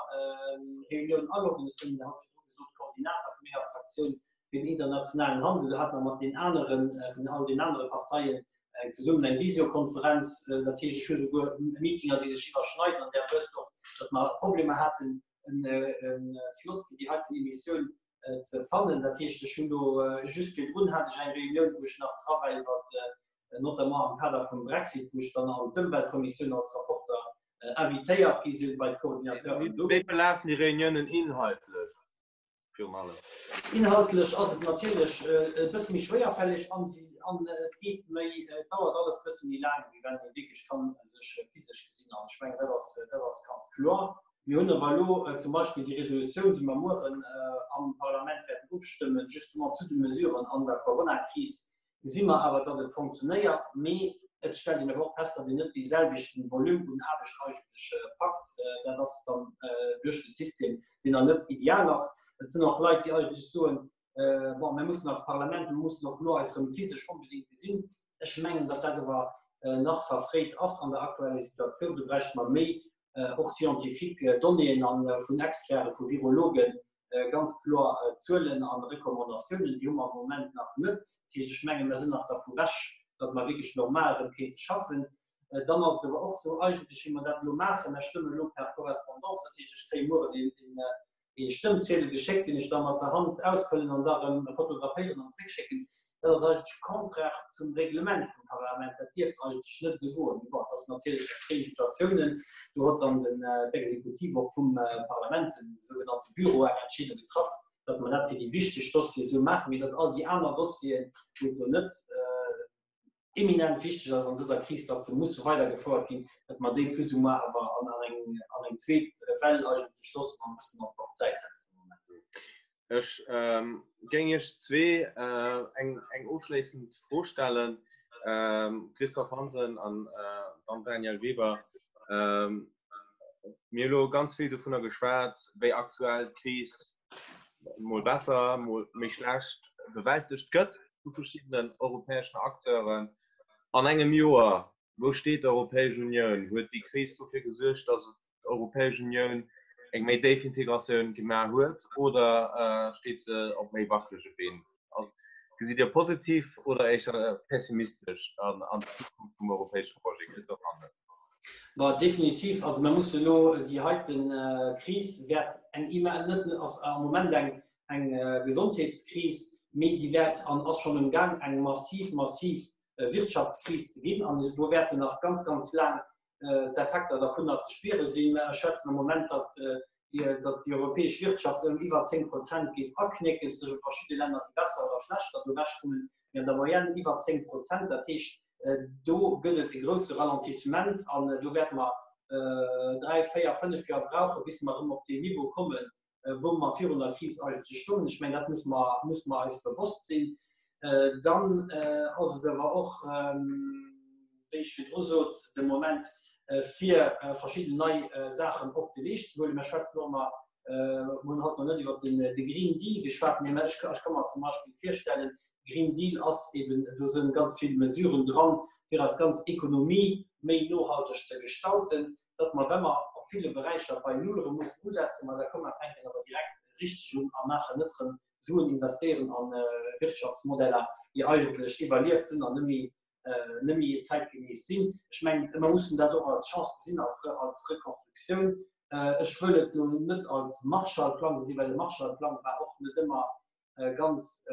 Reunioun aloggen. Ech hunn haut virdru gesot, Koordinator vu menger Fraktioun fir den internationalen Handel. Do hate mer mat den aneren, vun all den anere Parteien eng zesummen eng Visiokonferenz. Dat heescht, ech hu souguer Meetinger, déi sech iwwerschneiden an där wësst och, datt mer Problemer haten, en Slot fir déi heiten Emissioun ze fannen. Dat heescht, ech hunn do just virdrun hat ech eng Reunioun, wou ech nach dra war iwwert, notamment am Kader vum Brexit, wou ech dann an d'Ëmweltkommissioun als Rapporter invitéiert gi sinn bei d'Coordinateuren do. Wéi verlafen déi Reuniounen inhaltlech virun allem? Inhaltlech ass et natierlech e bësse méi schwéierfälleg an et geet méi, et dauert alles e bësse méi laang, wéi wann ee wierklech kann sech physesch gesinn. An ech mengen, dat ass, dat ass ganz kloer. Mir hunn awer elo zum Beispill déi Resolutioun, déi mer mueren am Parlament wäerten ofstëmmen, justement zu de Mesuren an der Coronakris, gesi mer awer, datt et funktionéiert. Mee et stellt een awer och fest, datt een net deeselwechten Volume un Aarbecht eigentlech packt. Dat ass dann duerch de System, deen nach net ideal ass. Et sinn och Leit, déi eigentlech soen, Bon, mir mussen als Parlament, mir mussen och elo eis erëm physesch onbedéngt gesinn. Ech mengen, datt dat awer nach verfréit ass an der aktueller Situatioun. Do bräichte mer méi och scientifique Donnéeën a vun Experten, vu Virologen ganz kloer Zuelen a Recommandatiounen. Déi hu mer am Moment nach net. Dat heescht, ech mengen, mer sinn nach dervu wech, datt mer wierklech normal erëm kéinte schaffen. Dann ass et awer och esou, eigentlech, wéi mer dat elo maachen, mer stëmmen elo per Correspondance, dat heescht, ech kréie mueren ee Stëmmziedel geschéckt, deen ech da mat der Hand ausfëllen an da erëm fotograféieren an zréckschécken, dat ass eigentlech contraire zum Reglement vum Parlament. Dat dierft eigentlech net esou goen. Mee bon, et ass natierlech extrem Situatiounen. Do huet dann den, d'Exekutiv och vum Parlament, de sougenannte Büro, eng Entscheedung getraff, datt mer dat fir déi wichteg Dossiere esou maachen, mee datt all déi aner Dossieren, wou et elo net eminent wichteg ass an dëser Kris, datt se musse weidergefouert ginn, datt mer déi plus ou moins awer an eng, an eng zweet Well eigentlech loossen an e bëssen op d'Säit setzen am Moment. Ech géing Iech zwee eng, eng ofschléissend Fro stellen, Christophe Hansen an dann Daniel Weber. Mir hu lo ganz vill dovunner geschwat, wéi aktuell d'Kris mol besser, mol méi schlecht bewältegt gëtt vu verschiddenen europäeschen Acteuren. An engem Joer, wou steet d'Europäesch Unioun? Huet déi Kris dofir gesuergt, datt d'Europäesch Unioun eng méi déif Integratioun gemaach huet oder steet se op méi wackelege Been? Gesitt Dir positiv oder éischter pessimistesch an d'Zukunft vum europäesche Projet, Christophe Hansen? Bon, definitiv. Also mir musse elo déi heiten Kris wäert eng net ass am Moment eng eng Gesondheetskris, mee déi wäert an ass schonn emgaang eng massiv massiv Wirtschaftskris ze ginn an do wäerten nach ganz ganz laang d'Effekter dervunner ze spiere sinn. Mir schwätzen am Moment, datt datt déi europäesch Wirtschaft ëm iwwer 10 Prozent géif aknécken. Et si verschidde Länner, déi besser oder schlechter do ewechkommen, mee an der Moyenne iwwer 10 Prozent. Dat heescht, do gëtt et e grousse Ralentissement an do wäerte mer dräi, véier, fënnef Joer brauchen, bis mer erëm op deen Niveau kommen, wou mer virun der Kris eigentlech stoungen. Ech mengen, dat muss mer, muss mer eis bewosst sinn. Dann ass et awer och, wéi ech virdru sot, de Moment, fir verschidden nei Saachen op de Leescht ze huelen. Mer schwätzen och ëmmer, mer hunn haut nach net iwwert de Green Deal geschwat, mee ech ka mer zum Beispill virstellen, Green Deal ass eben, do sinn ganz vill Mesuren dran, fir eis ganz Ekonomie méi nohalteg ze gestalten, datt mer, wa mer op ville Beräicher bei Null erëm mussen usetzen, ma da komm mer fänken awer direkt richteg un a maachen net erëm Suen investéieren a Wirtschaftsmodeller, déi eigentlech iwwerlieft sinn an net méi net méi zäitgeméiss sinn. Ech mengen, mer mussen dat och als Chance gesinn, als als Rekonstruktioun. Ech wëll et elo net als Marshallplang gesinn, well de Marshallplang war och net ëmmer ganz,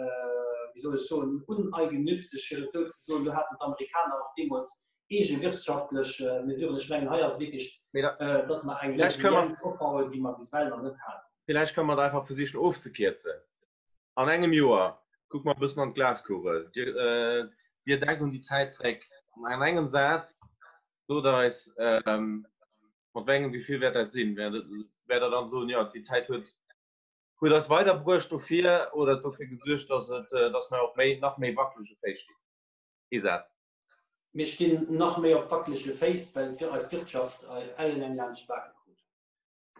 wéi soll ech soen, uneigennützeg, fir et esou ze soen. Do haten d'Amerikaner och deemools eege wirtschaftlech Mesuren. Ech mengen, hei ass wierklech, datt mer eng Resilienz opbauen, déi mer bis ewell nach net haten. Villäicht kënne mer et einfach versichen ofzekierzen. An engem Joer, kucke mer e bëssen an d'Glaskugel. Dir denkt un déi Zäit zréck. An engem Saz sot eis, mat wéi engem Gefill wäert dat sinn? Wäert Der dann soen, jo, déi Zäit huet huet eis weiderbruecht dofir oder dofir gesuergt, dass et, dass mer op méi, nach méi wackelege Féiss stinn? Ee Saz. Mir stinn nach méi op wackelege Féiss, well eis Wirtschaft elleneng laanscht d'Bake krut.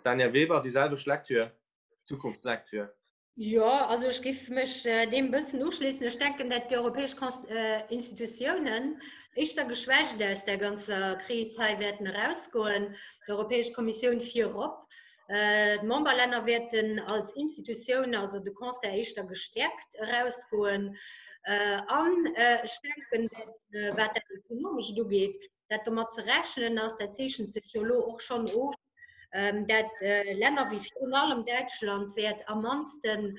Danièle Weber, Déi selwecht Lektür, Zukunftslektür. Jo, also ech géif mech deem e bëssen uschléissen. Ech denken, datt déi europäesch Institutiounen éischter geschwächt aus där ganzer Kris hei wäerten erausgoen, d'Europäesch Kommissioun virop. D'Memberlänner wäerten als Institutioun, also de Conseil, éischter gestäerkt erausgoen. An ech denken, datt, wat dat Ekonomescht ugeet, dat domat ze rechnen ass, dat zeechent sech jo elo och schonn of, dat Länner wéi virun allem Däitschland wäert am mannsten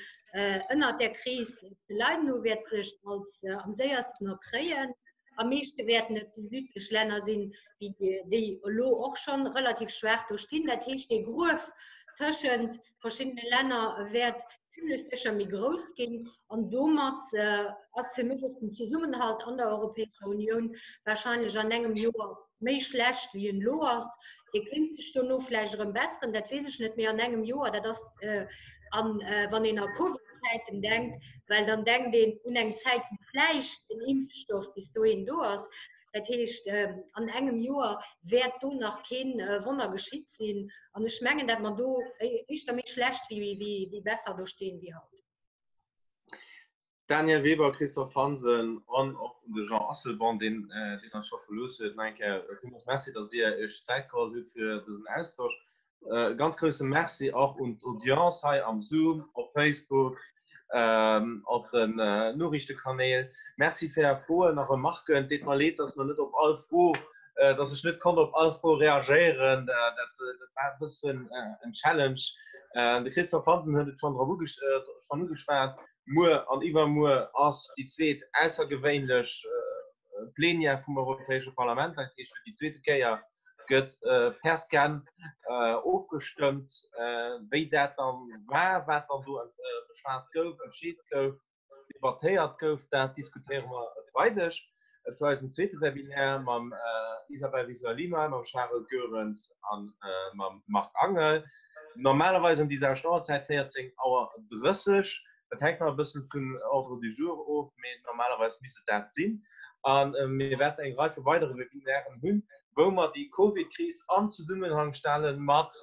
ënnert der Kris ze leiden hu, wäert sech als am séiersten erkréien. Am meeschte wäerten et déi südlech Länner sinn, déi elo och schonn relativ schwaach do stinn. Dat heescht, dee Gruef tëschent verschiddene Länner wäert zimlech sécher méi grouss ginn. An domat ass fir mech och den Zesummenhalt an der Europäescher Unioun wahrscheinlech an engem Joer méi schlecht, wéi en elo ass. Dee kéint sech dono vläicht erëm besseren, dat weess ech net, mee an engem Joer, dat ass, an wann een a Covid-Zäiten denkt, well dann denkt een un eng Zäit, wou vläicht den Impfstoff bis dohin do ass. Dat heescht, an engem Joer wäert do nach kee Wonner geschitt sinn. An ech mengen, datt mer do éischter méi schlecht wéi besser do stinn wéi haut. Danièle Weber, Christophe Hansen an och un de Jean Asselborn, deen eis scho verlooss huet, nach eng Kéier villmools Merci, datt Dir Iech Zäit geholl hutt fir dësen Austausch. E ganz grousse Merci och un d'Audience hei am Zoom, op Facebook, op den Noriichtekanäl. Merci fir Är Froen a Remarken. Et deet mer leed, dass mer net op all Fro, dass ech net konnt op all Fro reagéieren. Dat war e bëssen en Challenge. De Christophe Hansen huet et schonn drop schonn ugeschwat. Muer an iwwermuer ass déi zweet aussergewéinlech Plenière vum Europäesche Parlament, dat heescht fir déi zweete Kéier gëtt per Scan ofgestëmmt, wéi dat dann war, wat dann do beschwat gouf, entscheet gouf, debattéiert gouf. Dat diskutéiere mer e Freideg zu eisem zweete Webinaire mam Isabel Wiseler-Lima, mam Charel Goerens a mam Marc Angel. Normalerweis ëm déi selwecht Auerzäit, 14 Auer 30. Dat hänkt nach e bëssen vum Ordre du jour of, mee normalerweis misst et dat sinn. A mir wäerten eng Rei vu weidere Webinairen hunn, wou mer déi Covid-Kris an Zesummenhang stelle mat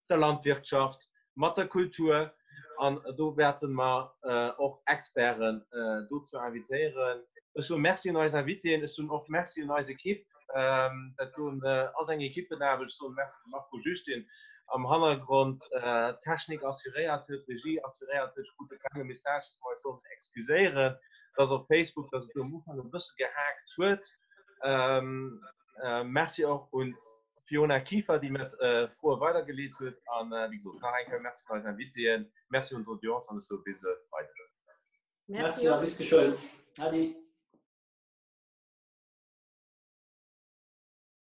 der Landwirtschaft, mat der Kultur. An do wäerte mer och Experten dozou invitéieren. Ech soe Merci un eis Invitéen. Ech soen och Merci un eis Ekipp. Dat doen ass eng Ekippenaarbecht. Ech soen Merci dem Marco Justin am Hannergrond d'Technik assuréiert huet, d'Regie assuréiert huet. Ech krut e klenge Message, dass mer eis sollten excuséieren, dass op Facebook, dass et do am Ufank e bësse gehaakt huet. Merci och un d'Fiona Kieffer, déi mir d'Froe weidergeleet huet. An wéi gesot, nach eng Kéier Merci un eis Invitéen, Merci un d'Audience an ech soe bis e Freideg. Merci a bis geschwënn. Adi.